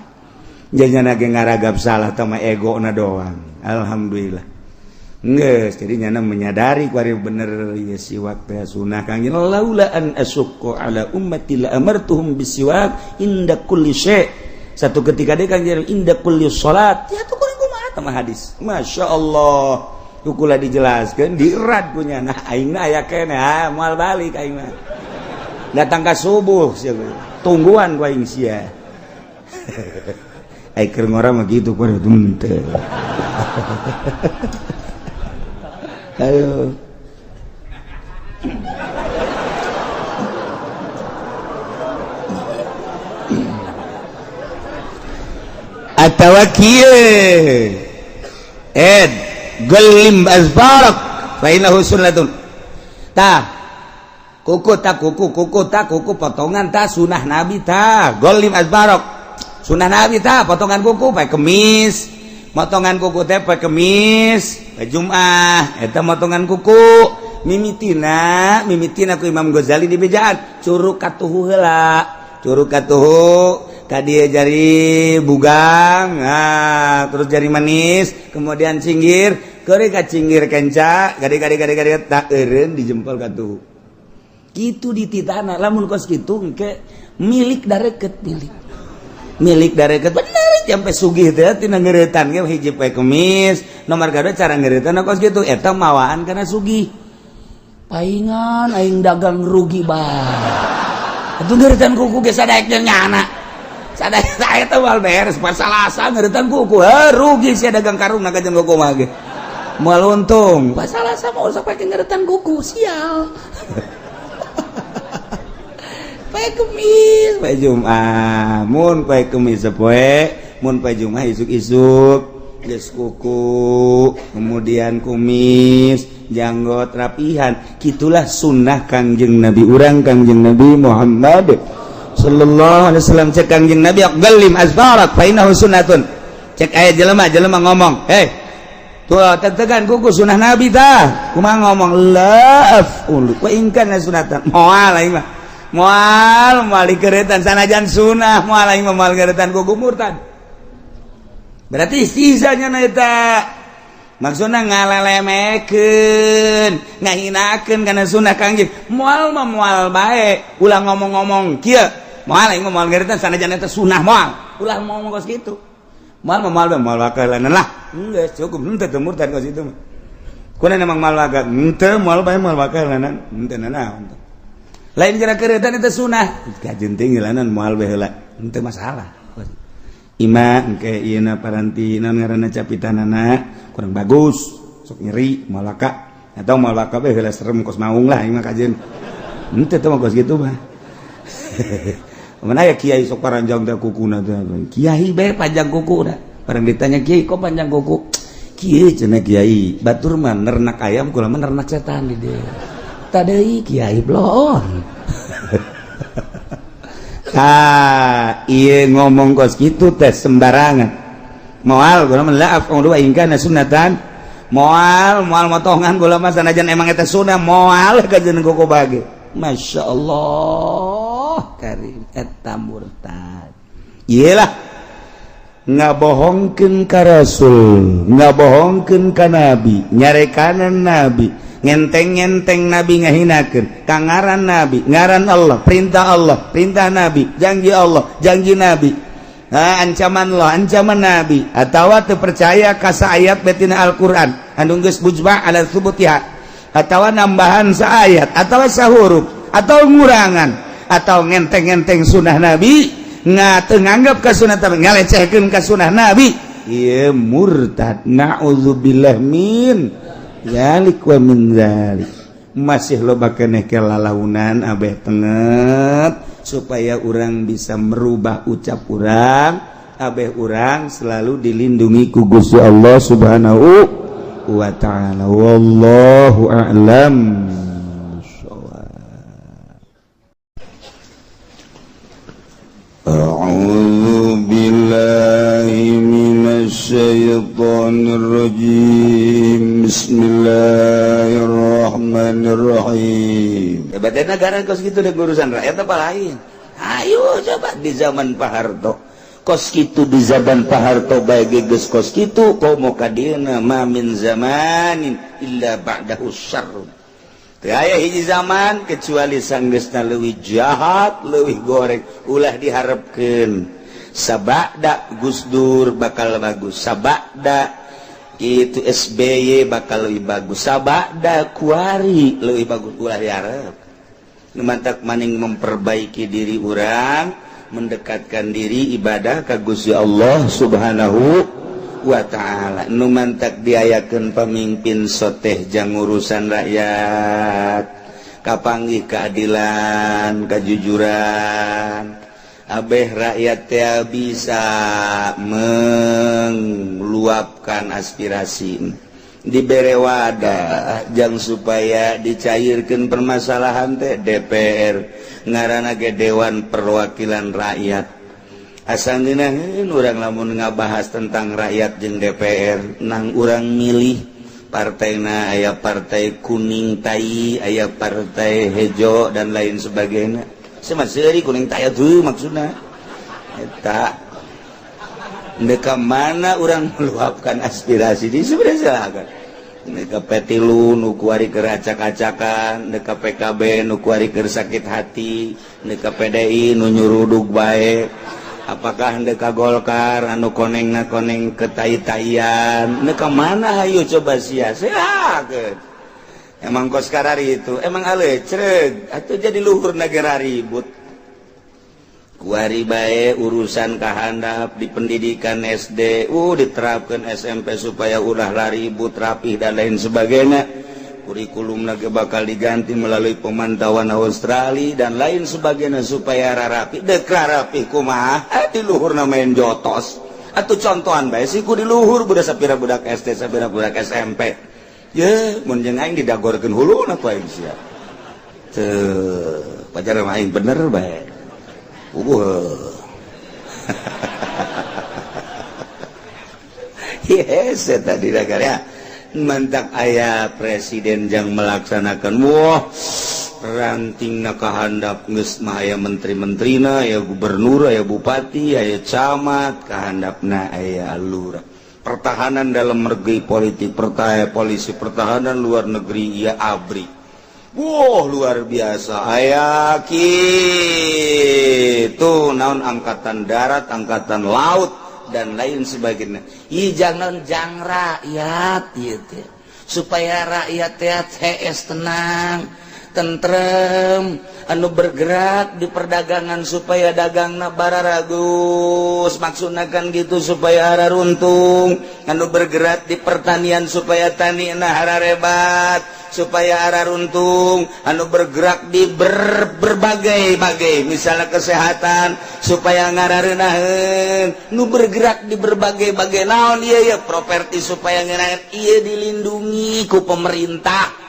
Nyana ge ngaragap salah tah mah egona doang. Alhamdulillah. Geus jadi nyana menyadari ku ari bener ieu siwak teh sunah Kang laula an asukku ala ummati la amartuhum bisiwak inda kulli syai. Satu ketika deui Kang inda kulli salat. Ya tuh kurang kumaha tah hadis. Masya Allah. Kukula dijelaskan dirat punya nah aing na aya keneh ah moal balik aing mah datang ka subuh sia tungguan ku aing sia ai keur ngora mah kitu ku henteu. Ayo Atawa kieu, ed gelim azfarak fa innahu sunnatun. Tah, kuku, tak kuku, kuku, tak kuku potongan, tah sunah Nabi. Tah, golim azfarak sunah Nabi. Tah, potongan kuku pakai Kemis, motongan kuku teh pakai Kemis, pakai Jumat. Eta motongan kuku mimitina, mimitina ku Imam Ghazali di bejaan curug katuhu heula, curug katuhu ka dieu jari bugang. Nah, terus jari manis, kemudian cinggir, keuri ka cinggir kenca, gade gade gade gade, tak eureun di jempol katuhu kitu dititana. Lamun kos kitu engke milik dareket, milik, milik dareket bener sampai sugih teh tina ngeuretan ge. Hiji, poe Kemis, nomor kadua cara ngeuretan kos kitu. Eta mawaan karena sugih. Paingan aing dagang rugi bae atuh ngeuretan kuku ge sadaek nyana sadaek. Saya teh moal beres pas Salasa ngeuretan kuku. Heuh, rugi sia dagang karung na kajeun kuku mah ge moal untung. Pas Salasa mah usah pake ngeuretan kuku, sial. Poe Kemis, poe Jumat. Mun poe Kemis sapoe, mun poe Jumat isuk-isuk geus kuku, kemudian kumis, janggot rapihan. Gitulah sunnah Kangjeng Nabi urang, Kangjeng Nabi Muhammad sallallahu alaihi wasallam. Cek Kangjeng Nabi, "Gallim azfarak fa innahu sunnatun." Cek aya jelema, jelema ngomong, "Hei tuh, tetegan kuku sunnah Nabi." Tah, kumaha ngomong? "La af'ulu wa in kana sunnatan." Moal aing mah, moal, moal dikeretan sanajan sunnah. Moal aing mah, moal keretan kuku. Murtad berarti sisanya na. Eta maksudna ngalelemekeun, ngahinakeun kana sunnah Kangjeng. Moal mah moal bae, ulah ngomong-ngomong kieu, "Moal aing mah, moal ngeuretan sanajan eta sunnah, moal." Ulah ngomong kos kitu. Moal mah moal bae, moal bakalan lah, geus cukup. Henteu teu murtad kos itu mah. Kuna emang moal bakal henteu, moal bae, moal bakalan henteu nanaon. Lain gara keuretan eta sunnah kajeun teh ngilanan, moal bae heula, henteu masalah. Ima engke ieu paranti naon ngaranna, capitanana kurang bagus, sok nyeri, moal laka atau moal laka bae heula, serem kos maung lah imah kajeun. Henteu teh mah kos kitu mah. Mana aya kiai sok paranjang teh kukuna teh. Kiai bae panjang kuku dah. Barang ditanya, "Kiai, kok panjang kuku?" "Kieu," cenah kiai, "batur mah nernak ayam, kula mah nernak setan di dieu." Tadei kiai bloon. Ah, ieu ngomong kos kitu teh sembarangan. Moal kula mah, la af'ulu wa in kana sunnatan. Moal, moal motongan kula mah sanajan emang eta sunnah, moal kajeun kuku bage. Masya Allah karim, eta murtad. Iyalah, ngabohongkeun ka Rasul, ngabohongkeun ka Nabi, nyarekanan Nabi, ngenteng-ngenteng Nabi, ngahinakeun ka ngaran Nabi, ngaran Allah, perintah Allah, perintah Nabi, janji Allah, janji Nabi. Nah, ancaman Allah, ancaman Nabi, atawa teu percaya ka ayat betina Al-Qur'an anu geus mujma' ala tsubutiha, atawa nambahan saayat atau sahuruf atau ngurangan, atau ngenteng-ngenteng sunnah Nabi, nggak nganggap ka sunnah tapi ngalecehkeun ka sunnah Nabi, ieu murtad, naudzubillah min dzalik wa min dzalik. Masih loba keneh kelalaunan. Abeh tenget supaya orang bisa merubah ucap urang. Abeh urang selalu dilindungi ku Gusti Allah Subhanahu wa Ta'ala. Wallahu a'lam. أعوذ بالله من الشيطان الرجيم. بسم الله الرحمن الرحيم. Hebatnya negara kos gitu deh, urusan rakyat apa lain. Ayo coba di zaman Pak Harto kos gitu, di zaman Pak Harto bae geus kos kitu, komo kadieuna. Ma min zamanin illa ba'dahu syarrun. Teu aya hiji zaman kecuali sanggeusna leuwih jahat, leuwih goreng. Ulah diharapkeun sabada Gus Dur bakal bagus, sabada itu SBY bakal lebih bagus, sabada kuari lebih bagus. Ulah diharap. Mantak maning memperbaiki diri urang, mendekatkan diri ibadah ka Gusti Allah Subhanahu wa Ta'ala. Nu mantak diayakeun pemimpin soteh jang urusan rakyat, kapanggih keadilan, kejujuran. Abeh rakyat teh bisa meluapkan aspirasi, dibere wadah jang supaya dicairkan permasalahan teh. DPR ngaranna ge Dewan Perwakilan Rakyat. Asal ngeunaheun urang lamun ngabahas tentang rakyat jeung DPR. Nang urang milih partaina, aya partai kuning tai, aya partai hejo, dan lain sebagainya. Sama seuri kuning tai tuh maksudna eta. Deka mana orang meluapkan aspirasi di sebenarnya silakan. Deka P3 nu kuari keur acak-acakan, deka PKB nu kuari keur sakit hati, deka PDI nu nyurudug bae, apakah deka Golkar anu konengna koneng ketai-taian, deka mana? Ayo coba sia silakan. Emang kos karari itu emang alecreg atau jadi luhur negara ribut kuari bae. Urusan kahandap di pendidikan SD, diterapkan SMP supaya ulah ribut, rapih, dan lain sebagainya. Kurikulum lagi bakal diganti melalui pemantauan Australia dan lain sebagainya supaya rapi. Dek rapi kumaha? Di luhur main jotos atau contohan bae sih ku di luhur budak, sapira budak SD, sapira budak SMP. Ya mun jeung aing didagorkeun huluna ku aing sia. Teu pajar mah aing bener bae. Puguh. Yes, tadi ya mantak aya presiden yang melaksanakan, wah, ranting na kahandap geus mah aya menteri-menterina, aya gubernur, aya bupati, aya camat, kahandapna aya lurah. Pertahanan dalam negeri politik, pertahanan polisi, pertahanan luar negeri ya ABRI. Wow, luar biasa. Aya kitu naon, angkatan darat, angkatan laut, dan lain sebagainya. Ih, jangan jang rakyat gitu, supaya rakyat TS tenang, tentrem. Anu bergerak di perdagangan supaya dagangna bararagus, maksudna kan gitu, supaya runtung. Anu bergerak di pertanian supaya tanina hararebat, supaya araruntung. Anu bergerak di berbagai-bagai, misalnya kesehatan, supaya ngararenaheun. Nu bergerak di berbagai-bagai naon ieu ya, properti, supaya ngeunaheun ieu dilindungi ku pemerintah.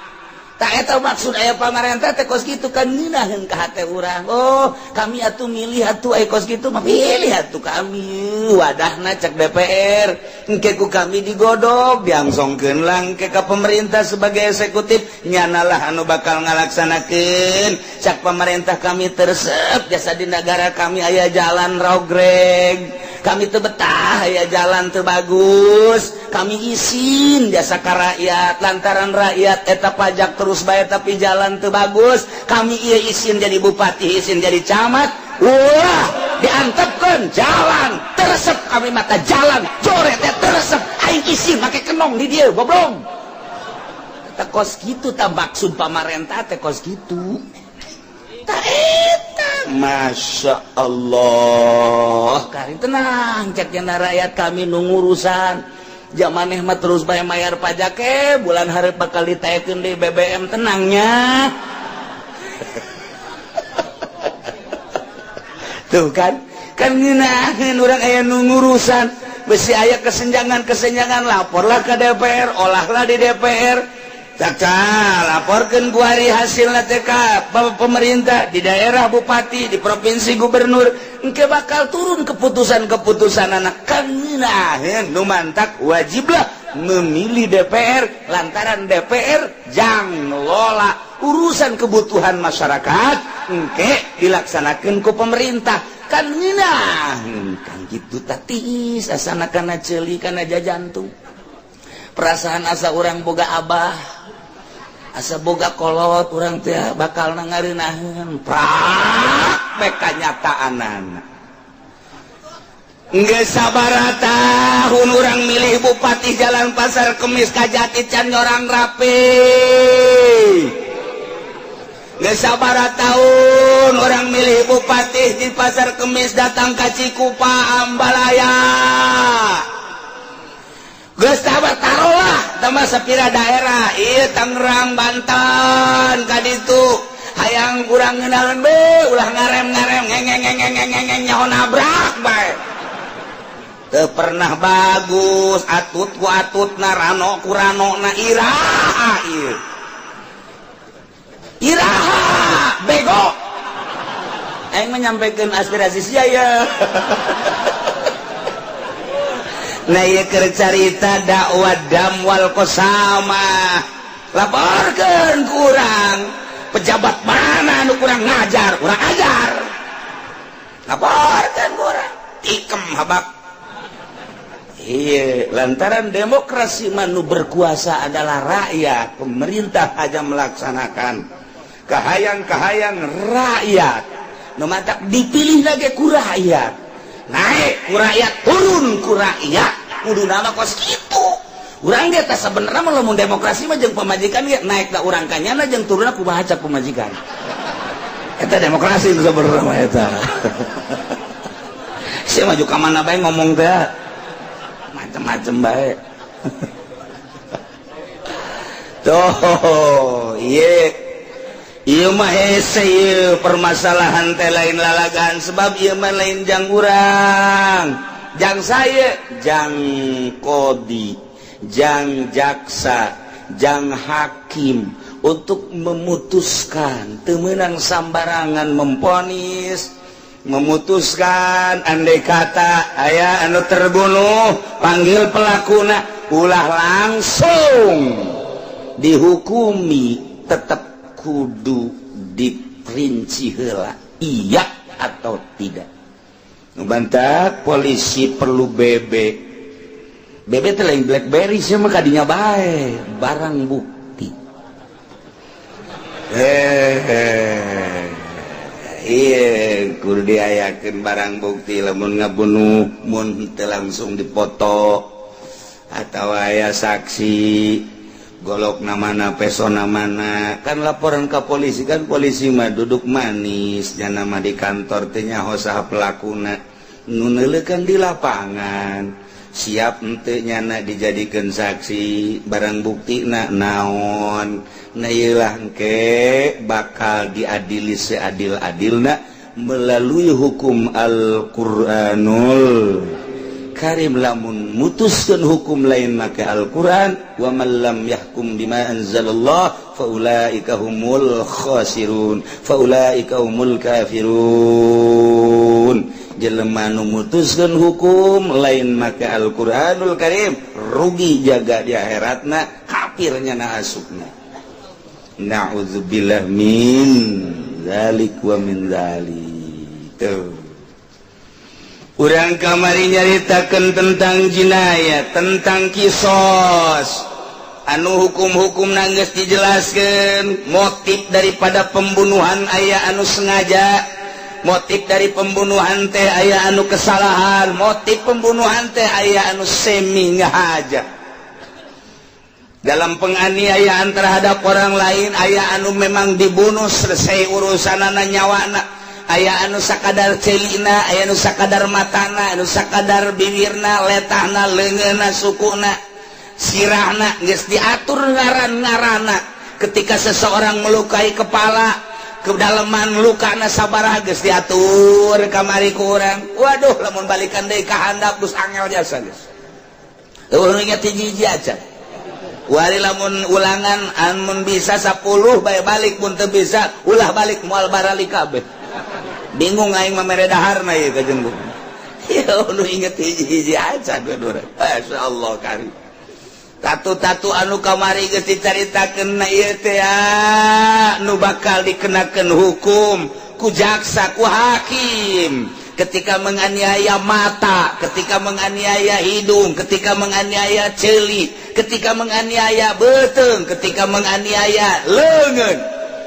Tak eta maksud aya pamarentah teh kos kitu kan, ngeunaheun ka hate urang. Oh, kami atuh milih atuh, aya kos kitu mah pilih atuh kami wadahna, cek DPR. Engke ku kami digodog, diangsongkeun lah engke ka pemerintah sebagai eksekutif, nyanalah anu bakal ngalaksanakeun. Cak pemerintah, kami teresep jasa di negara kami aya jalan rogreg, kami teu betah aya jalan teu bagus. Kami isin jasa ka rakyat lantaran rakyat eta pajak terus bae tapi jalan teu bagus. Kami ieu isin jadi bupati, isin jadi camat. Wah, diantepkeun jalan. Teresep kami mata jalan joret teh teresep. Aing isin make kenong di dieu, goblok. Teh kos kitu tah maksud pamarentah teh kos kitu. Tah eta, Masya Allah, kari tenang cek jana rakyat, kami nu ngurusan. Zaman mah terus bae mayar pajak, eh bulan hari bakal ditaikeun di BBM, tenangnya. Tuh kan, kan ngeunaheun urang aya nu ngurusan. Besi aya kesenjangan-kesenjangan, laporlah ke DPR, olahlah di DPR. Caca laporkan kuari hasil TK pemerintah di daerah, bupati di provinsi, gubernur. Engke bakal turun keputusan-keputusan anak kan nu mantak wajiblah memilih DPR lantaran DPR jang ngelola urusan kebutuhan masyarakat, engke dilaksanakan ku pemerintah. Kan ngeunaheun kan gitu. Tatis asana kana ceuli kana jajantung perasaan, asa urang boga abah, asa boga kolot, urang teh bakal ngarenaheun. Prak bae kanyataanana. Geus sabaraha tahun urang milih bupati, jalan Pasar Kemis ka Jati can nyorang rapi. Geus sabaraha tahun urang milih bupati, di Pasar Kemis datang ka Cikupa, Ambalaya. Geus taruhlah tambah sapira daerah ieu, Tangerang, Banten, ka ditu. Hayang kurang ngenalan be ulah ngarem-ngarem ngeng ngeng ngeng ngeng ngeng. Nabrak bae teu pernah bagus, atut ku atutna, rano ku ranona. Iraha ieu? Iraha, bego? Aing menyampaikan aspirasi sia ya. Nah, ieu keur carita dakwah dam wal qasama. Laporkeun ku urang pejabat mana nu kurang ngajar, kurang ajar, laporkeun ku urang, tikem habak. Iya, lantaran demokrasi mah nu berkuasa adalah rakyat, pemerintah aja melaksanakan kahayang-kahayang rakyat. Nu matak dipilih lagi ku rakyat, naik ku rakyat, turun ku rakyat, kudu nama kos kitu. Urang ge teh sebenarnya mah lamun demokrasi mah jeung pamajikan ge, naik da urang kanyana, jeung turunna kumaha cak pamajikan. Eta demokrasi itu sebenarnya mah eta. Sia maju ka mana bae ngomong teh macem-macem bae. Tuh, iya. Ieu mah hese ieu permasalahan teh, lain lalagan, sebab ieu mah lain jang urang. Jang saya, jang kodi, jang jaksa, jang hakim untuk memutuskan, teu meunang sambarangan memvonis, memutuskan. Andai kata aya anu terbunuh, panggil pelakuna, ulah langsung dihukumi, tetap kudu diperinci heula, iya atau tidak. Bantak polisi perlu BB. BB teh lain BlackBerry sih mah, kadinya bae, barang bukti. Eh, iya, kudu diayakeun barang bukti lamun ngabunuh, mun teu langsung dipoto atau aya saksi, golok mana, pesona mana, kan laporan ke polisi. Kan polisi mah duduk manis jana mah di kantor teh, nyaho saha pelakuna, nu kan di lapangan, siap henteu nyana dijadikan saksi, barang bukti na naon. Nah, ieulah engke bakal diadili seadil-adilna melalui hukum Al-Qur'anul Karim. Lamun mutuskan hukum lain make Al-Quran, wa man lam yahkum bima anzalallah faulaika humul khasirun, faulaika humul kafirun. Jelema nu mutuskeun hukum lain make Al-Qur'anul Karim rugi jaga di akhiratna, kafirnya na asupna. Na'udzubillah min zalik wa min zalik. Tuh. Urang kamari nyaritakan tentang jinayat, tentang kisos, anu hukum-hukum nangges dijelaskan. Motif daripada pembunuhan aya anu sengaja, motif dari pembunuhan teh aya anu kesalahan, motif pembunuhan teh aya anu semi ngahaja. Dalam penganiayaan terhadap orang lain aya anu memang dibunuh, selesai urusan nyawana, aya anu sakadar celina, aya anu sakadar matana, anu sakadar bibirna, letahna, leungeunna, sukuna, sirahna, geus diatur ngaran-ngarana. Ketika seseorang melukai kepala, kedalaman lukana sabaraha, geus diatur kamari ku urang. Waduh, lamun balikan deui ka handap geus angel jasa, geus eueuh inget hiji-hiji aja. Wari lamun ulangan, amun bisa 10 bae balik, mun teu bisa ulah balik, moal baralik kabeh. Bingung aing mah mere daharna ieu ka jenggung. Ya, nu inget hiji-hiji aja dua-dua. Masya Allah kari. Tatu-tatu anu kamari geus dicaritakeun na ieu teh nu bakal dikenakeun hukum ku jaksa, ku hakim, ketika menganiaya mata, ketika menganiaya hidung, ketika menganiaya celi, ketika menganiaya beuteung, ketika menganiaya leungeun.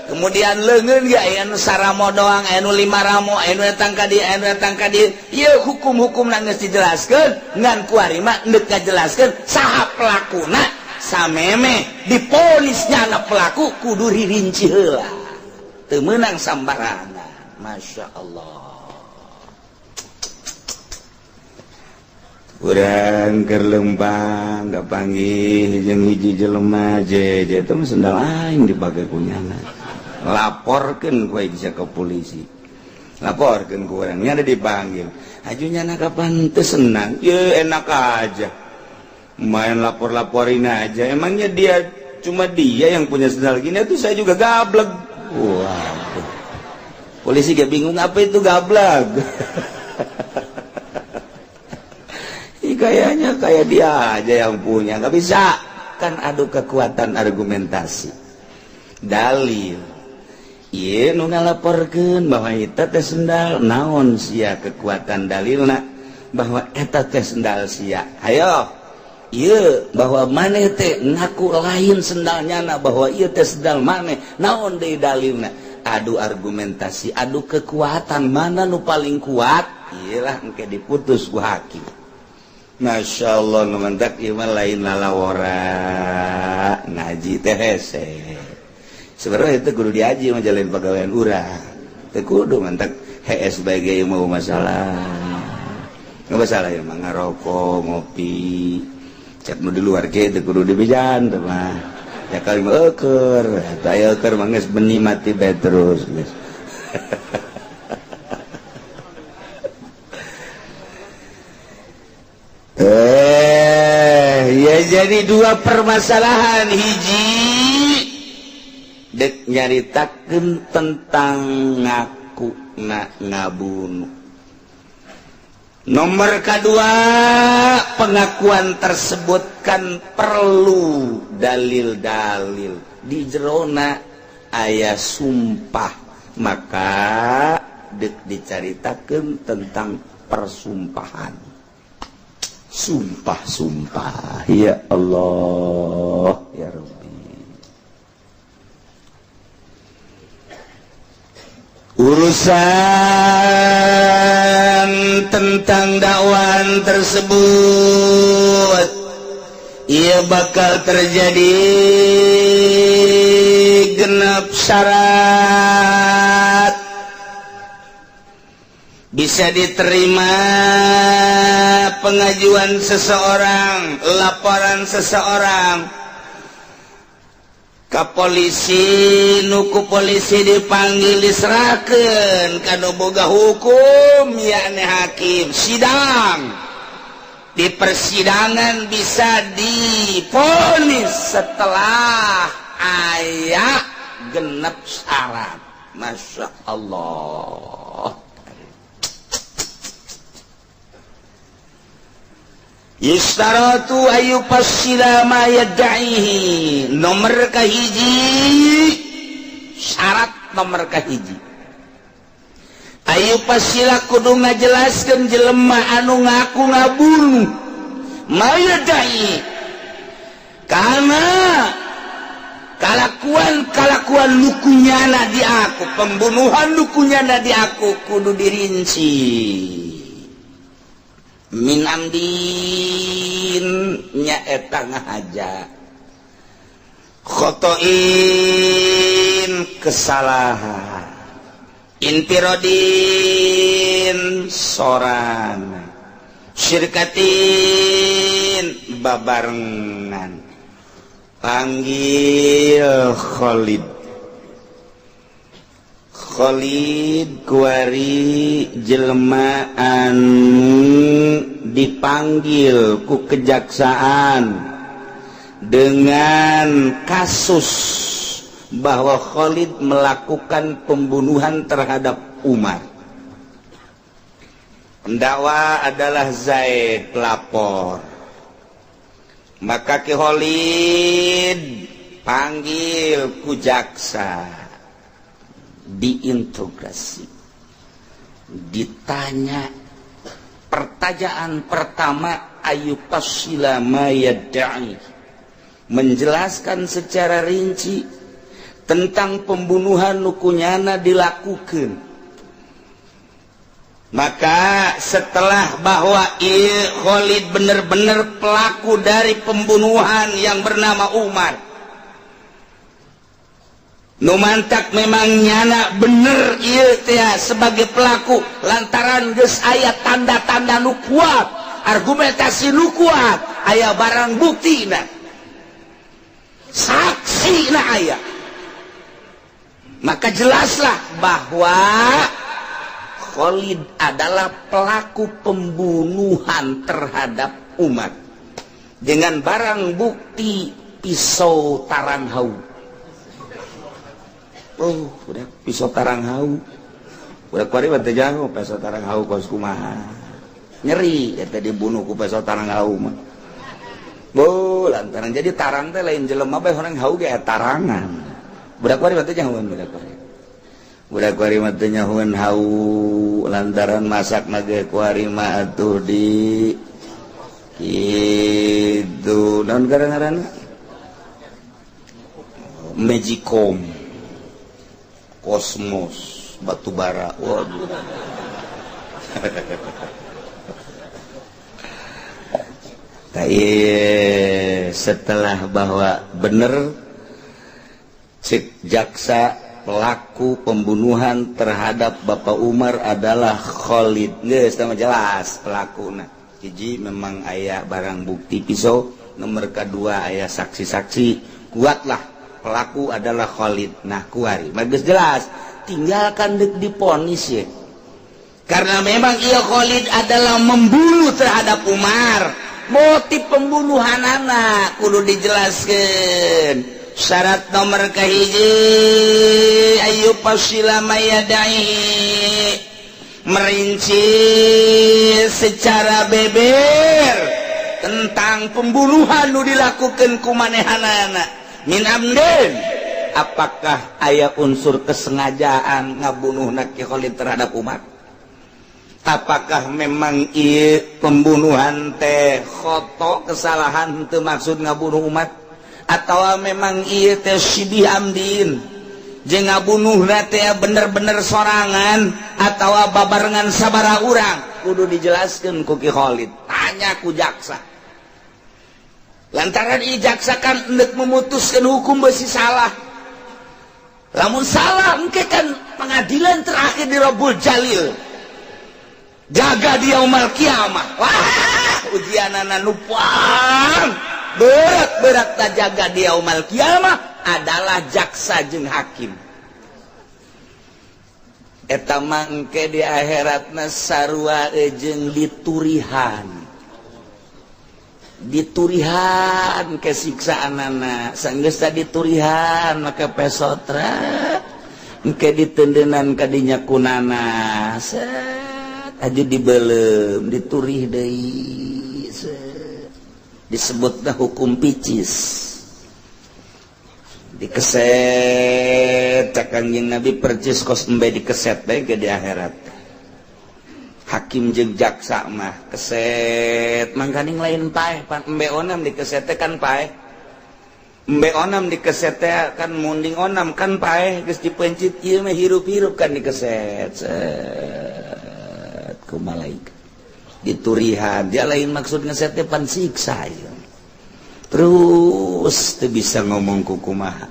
Kemudian leungeun ge aya nu saramo doang, aya nu lima ramo, aya nu datang ka dieu, aya nu datang ka dieu. Ieu hukum-hukum geus dijelaskeun, ngan kuari mah endek ngajelaskeun saha pelakuna. Sameme diponis nyana pelaku kudu ririnci heula, teu meunang sambarangan. Masya Allah. Urang keur lempang kapanggih jeung hiji jelema, je je teh sendal aing dipake ku nyana, laporkeun ku aing ke polisi. Laporkeun ku urang, nya ada dipanggil. Ajunya nak kapan teu senang? Ye enak aja. Main lapor-laporin aja. Emangnya dia cuma dia yang punya sendal gini, itu saya juga gablek. Waduh. Polisi gak bingung apa itu gablek. Ini kayaknya kayak dia aja yang punya. Nggak bisa. Kan adu kekuatan argumentasi. Dalil. Iya nu ngalaporkeun bahwa eta teh sendal, naon sia kekuatan dalilna bahwa eta teh sendal sia. Ayo. Iya bahwa maneh teh ngaku lain sendalnya na bahwa ieu teh sendal maneh, naon deui dalilna? Adu argumentasi, adu kekuatan, mana nu paling kuat? Iyalah engke diputus ku hakim. Masya Allah, nu mantak ieu mah lain lalawora ngaji teh hese. Sebenarnya itu kudu diaji mah jalan pegawaian urang. Teu kudu mantak hees sebagai mau masalah. Nggak masalah ya mah ngarokok, ngopi. Cek nu di luar ge teu kudu dibejan teh mah. Ya kali mah eueur, eta eueur mah geus beni mati bae terus geus. Ya jadi dua permasalahan, hiji dek nyaritakeun tentang ngaku na ngabunuh. Nomor kedua, pengakuan tersebut kan perlu dalil-dalil. Di jerona aya sumpah, maka dek dicaritakeun tentang persumpahan. Sumpah-sumpah, ya Allah, ya Rabbi. Urusan tentang dakwaan tersebut ia bakal terjadi genap syarat bisa diterima pengajuan seseorang, laporan seseorang ke polisi, nuku polisi dipanggil diserahkan kanu boga hukum yakni hakim sidang. Di persidangan bisa divonis setelah aya genep syarat. Masya Allah. Yustaratu ayu fasila ma yad'ihi. Nomor kahiji, syarat nomor kahiji, ayu fasila kudu ngajelaskeun jelema anu ngaku ngabunuh ma yad'i karena kalakuan-kalakuan lukunyana di aku, pembunuhan lukunyana di aku kudu dirinci. Min amdin nyaeta ngahaja, khotoin kesalahan, infirodin sorangan, syirkatin babarengan. Panggil Khalid. Khalid kuari jelema anu dipanggil ku kejaksaan dengan kasus bahwa Khalid melakukan pembunuhan terhadap Umar. Pendakwa adalah Zaid, pelapor. Maka Ki Khalid panggil ku jaksa, diinterogasi, ditanya. Pertanyaan pertama, ayu fasila ma yadda'i, menjelaskan secara rinci tentang pembunuhan nukunyana dilakukan. Maka setelah bahwa Khalid benar-benar pelaku dari pembunuhan yang bernama Umar, nu mantak memang nyana bener ieu teh sebagai pelaku lantaran geus aya tanda-tanda nu kuat, argumentasi nu kuat, aya barang bukti na, saksi na aya, maka jelaslah bahwa Khalid adalah pelaku pembunuhan terhadap umat dengan barang bukti pisau tarang hau. Oh, udah pisau tarang hau. Udah kuari mah teu jago pisau tarang hau kos kumaha. Nyeri eta dibunuh ku pisau tarang hau mah. Oh, lantaran jadi tarang teh lain jelema bae, orang hau ge tarangan. Budak kuari mah teu nyahoan budak kuari. Budak kuari mah teu nyahoan hau lantaran masak mah ge kuari mah atuh di kitu, naon ngaranna? Magicom. Kosmos batu bara. Waduh. Setelah bahwa bener cek jaksa pelaku pembunuhan terhadap Bapak Umar adalah Khalid, geus sama jelas pelaku. Nah, hiji memang aya barang bukti pisau, nomor kedua aya saksi-saksi, kuatlah pelaku adalah Khalid. Nah, kuari mah geus jelas, tinggalkan dek diponis ya, karena memang iya Khalid adalah membunuh terhadap Umar. Motif pembunuhan anak kudu dijelaskan. Syarat nomor kahiji, ayu fasila mayadai, merinci secara beber tentang pembunuhan nu dilakukan ku manehanana, min amdin, apakah aya unsur kesengajaan ngabunuh Ki Khalid terhadap umat, apakah memang ieu pembunuhan teh khoto, kesalahan, teu maksud ngabunuh umat, atau memang ieu teh syibih amdin, jeung ngabunuh teh bener-bener sorangan atau babarengan sabara urang, kudu dijelaskan ku Ki Khalid. Tanya ku jaksa, lantaran ieu jaksa kan endek memutuskan hukum besi salah. Lamun salah engke kan pengadilan terakhir di Rabbul Jalil, jaga di yaumal kiamah. Wah, ujianana nu paling berat berat tak jaga di yaumal kiamah adalah jaksa jeung hakim. Eta mah engke di akhiratna sarua jeung diturihan, diturihan kesiksaanana. Sanggeus diturihan maka pesotra engke ditendenan kadinya kunana, set aja dibelem, diturih deui, disebutna hukum picis, dikeset. Cak Kangjeng Nabi percis kos embe dikeset bae ke di akhirat. Hakim jeung jaksa mah keset, mangkaning lain paeh pan embe onam dikeset teh kan paeh, embe onam dikeset teh kan munding onam kan paeh, geus dipencit. Ieu mah hirup-hirup kan dikeset, set ku malaikat diturihan. Dia lain maksud ngeset teh pan siksa ieu. Terus teu bisa ngomong ku kumaha,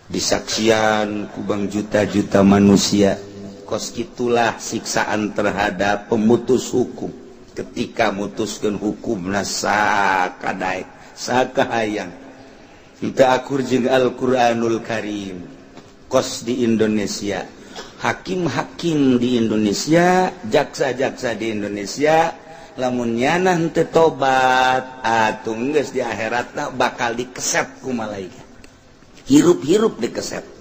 disaksian ku bang juta-juta manusia. Kos itulah siksaan terhadap pemutus hukum ketika mutuskan hukum sakadaek sakahayang, kita akur jeung Al-Qur'anul Karim. Kos di Indonesia, hakim-hakim di Indonesia, jaksa-jaksa di Indonesia, lamun nyana henteu tobat atuh geus di akhiratna bakal dikeset ku malaikat hirup-hirup. Dikeset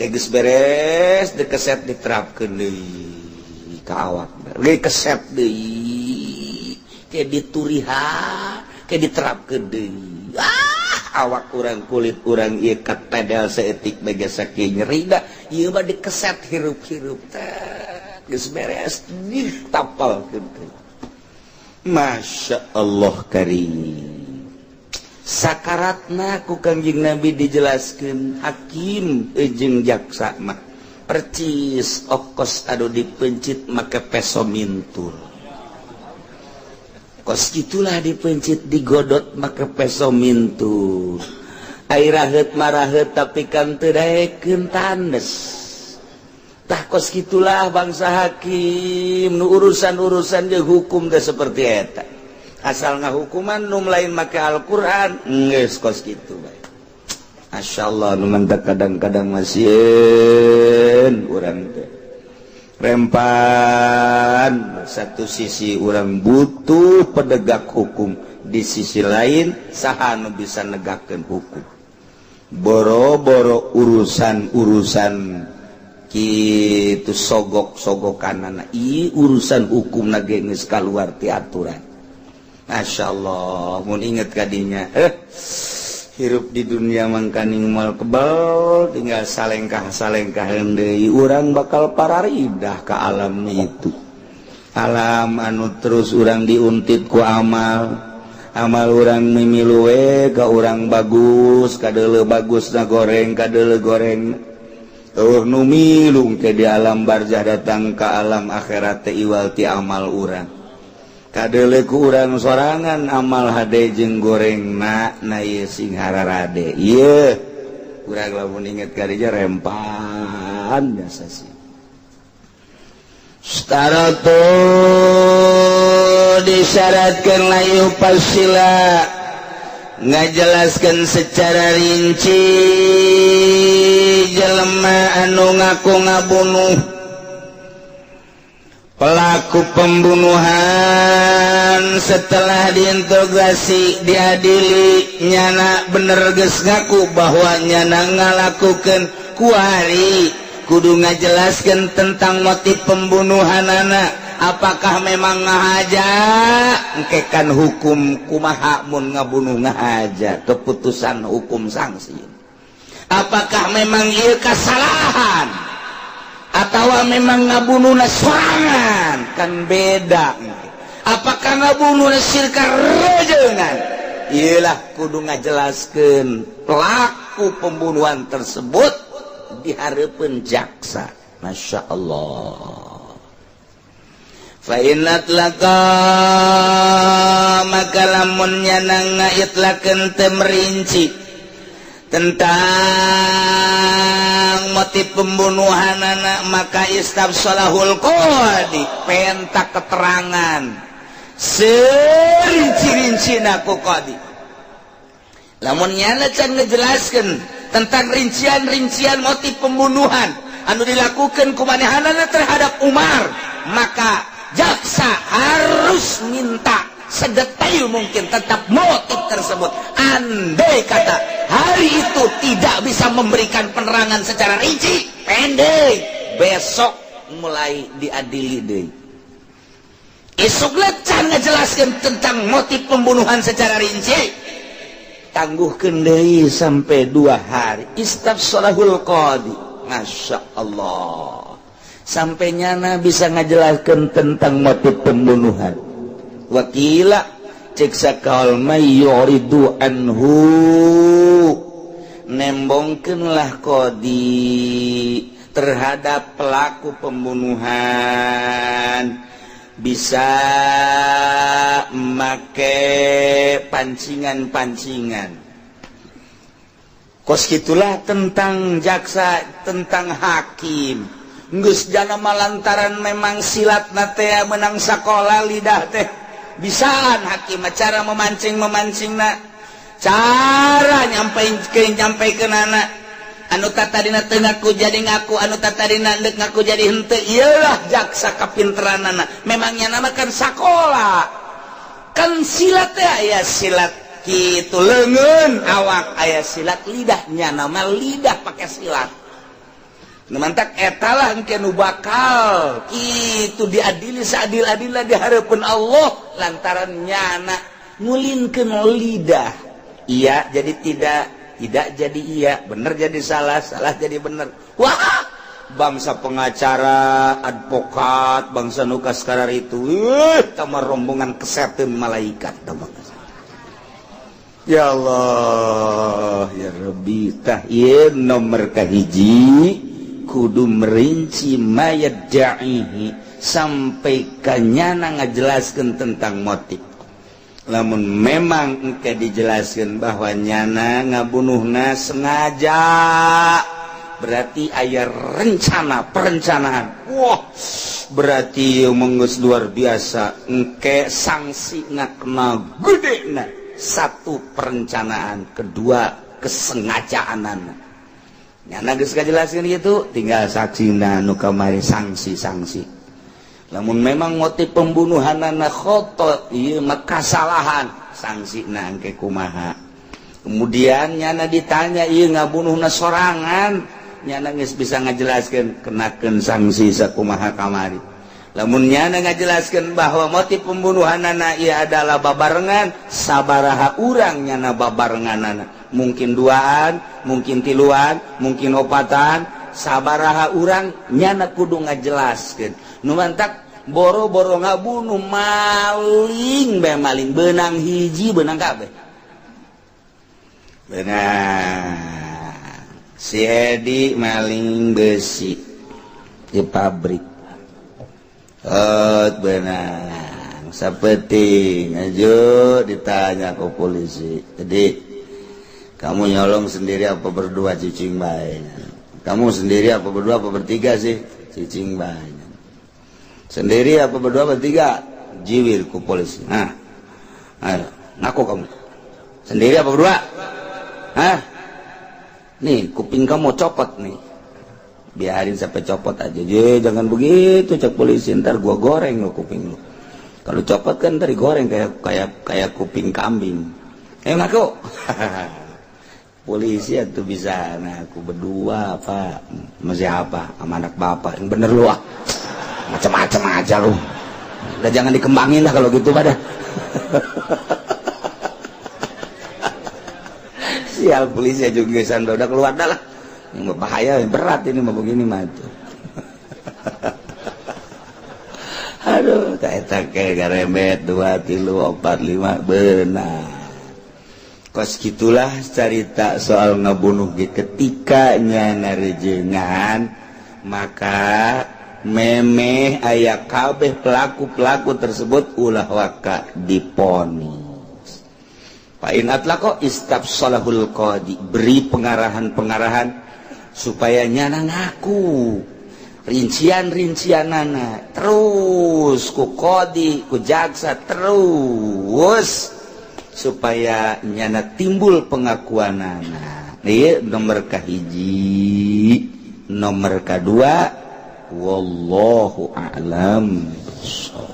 geus beres dikeset, diterapkeun deui ka awak, dikeset deui, ke diturihan, ke diterapkeun deui. Ah, awak urang, kulit urang ieu katedel saeutik bae sakieu nyeri da ieu mah dikeset hirup-hirup teh. Geus beres ditapal deui. Masya Allah karim. Sakaratna ku Kangjeng Nabi dijelaskan, hakim jeung jaksa mah percis okos anu dipencit make peso mintul. Kos gitulah dipencit, digodot make peso mintul. Ai raheut maraheut, tapi kan teu daekeun, tandes. Tah, kos gitulah bangsa hakim nu urusan-urusan jeung hukum teh seperti eta. Asal ngahukuman nu lain make Al-Qur'an geus kos kitu bae. Masya Allah, nu mantak kadang-kadang masieun urang teh. Rempan, satu sisi urang butuh penegak hukum, di sisi lain saha nu bisa negakkan hukum? Boro-boro urusan-urusan gitu, sogok-sogokan anak, urusan hukum lagi geus keluar ti aturan. Masya Allah, mun inget kadinya, hirup di dunia mangkaning moal kebal, tinggal salengkah salengkah deui urang bakal pararidah ke alam itu, alam anu terus urang diuntit ku amal. Amal urang mimilu we ka urang bagus, kadele bagus na goreng, kadele goreng. Oh, nu milu ke di alam barzah, datang ke alam akhirat teh iwal ti amal urang, kadele ku urang sorangan amal hade jeung goreng na. Na ieu sing hararade ieu urang lamun inget kadinya rempan biasa sih. Staratu disyaratkan la yufassila, ngajelaskan secara rinci jelema anu ngaku ngabunuh, pelaku pembunuhan. Setelah diinterogasi, diadili, nyana bener geus ngaku bahwa nyana ngalakukan, kuari kudu ngajelaskan tentang motif pembunuhan anak. Apakah memang ngahaja? Engkekan hukum kumaha mun ngabunuh ngahaja, keputusan hukum sanksi? Apakah memang ieu kesalahan atau memang ngabunuh sorangan? Kan beda. Apakah ngabunuh sirka rejengan? Iyalah, kudu ngajelaskan pelaku pembunuhan tersebut di hareupeun jaksa. Masya Allah. Fa in atlaqa, maka lamun nyana ngaitlakeun, teu merinci tentang motif pembunuhan anak, maka istafshalahul qadi, penta keterangan serinci-rinci ku qadi. Lamun nyana can ngejelaskan tentang rincian-rincian motif pembunuhan anu dilakukan ku manehanana terhadap Umar, maka jaksa harus minta sedetail mungkin tentang motif tersebut. Andai kata hari itu tidak bisa memberikan penerangan secara rinci, pendek, besok mulai diadili deh. Isuk can ngejelaskan tentang motif pembunuhan secara rinci, tangguhkan deui sampai 2 hari. Istafshalahul qadi. Masya Allah, sampai nyana bisa ngajelaskan tentang motif pembunuhan. Wa qila, cek sakaul, yu'ridu anhu, nembongkeunlah qadi terhadap pelaku pembunuhan, bisa make pancingan-pancingan kos gitulah tentang jaksa, tentang hakim. Geus jana malantaran memang silat na teh menang sekolah lidah teh bisaan hakim cara memancing memancing na, cara nyampe ke nyampe ke nana anu tadina teu ngaku jadi ngaku, anu tadina ndek ngaku jadi henteu. Iyalah, jaksa kapinteranana memangnya nama kan sakola kan silat teh aya silat gitu lengan awak, aya silat lidahnya, nama lidah pakai silat. Mantak etalah engke nu bakal itu diadili seadil-adilna di hadapan Allah lantaran nyana ngulinkeun lidah, iya jadi tidak, tidak jadi iya, bener jadi salah, salah jadi bener. Wah, bangsa pengacara, advokat, bangsa nukas karar itu tamar rombongan kesetan malaikat tamar. Ya Allah ya Rabbi. Tah, ieu nomor kahiji, kudu merinci ma yadda'ihi sampai kanyana ngajelaskan tentang motif. Lamun memang engke dijelaskan bahwa nyana ngabunuhna sengaja, berarti aya rencana perencanaan. Wah, berarti menggeus luar biasa, engke sanksi kena gede. Nah, satu perencanaan, kedua kesengajaan. Nyana geus kajelaskeun kitu, tinggal saksina nu kamari sanksi-sanksi. Lamun memang motif pembunuhanana khoto, ieu mah kasalahan, sanksina engke kumaha. Kemudian nyana ditanya ieu ngabunuhna sorangan, nyana geus bisa ngajelaskeun kenakeun sanksi sakumaha kamari. Lamun nyana ngajelaskeun bahwa motif pembunuhanana ieu adalah babarengan, sabaraha urang nyana babarenganana. Mungkin duaan, mungkin tiluan, mungkin opatan, sabaraha urang nyana kudu ngajelaskeun. Nu mantak boro-boro ngabunuh maling bae maling benang hiji benang kabeh. Benang si Edi maling besi di pabrik. Oh, benang sapeting aja ditanya ke polisi. Jadi kamu nyolong sendiri apa berdua? Cicing bae. Kamu sendiri apa berdua apa bertiga sih? Cicing bae. Sendiri apa berdua bertiga? Jiwir ku polisi. Nah, ayo, ngaku kamu. Sendiri apa berdua? Hah? Nih, kuping kamu copot nih. Biarin sampai copot aja. Je, jangan begitu, cek polisi, ntar gua goreng lo kuping lu. Kalau copot kan ntar digoreng kayak kayak kayak kuping kambing. Eh, ngaku. Polisi itu bisa, nah aku berdua, Pak. Masih apa sama anak bapak? Yang bener lu ah, macam-macam aja lu. Udah jangan dikembangin lah kalau gitu pada. Sial polisi juga udah keluar dah lah. Yang bahaya berat ini mau begini mah tuh. Aduh, kayak kayak garemet 2 3 4 5 benar. Kos gitulah cerita soal ngebunuh ketika nyana rejengan, maka memeh aya kabeh pelaku-pelaku tersebut ulah waka diponis. Fa in atlaqo istabsalahul qadi, beri pengarahan-pengarahan supaya nyana ngaku rincian-rincianana terus ku qadi ku jaksa terus supaya nyana timbul pengakuanana. Ieu nomor kahiji, nomor kadua, wallahu a'lam bissawab.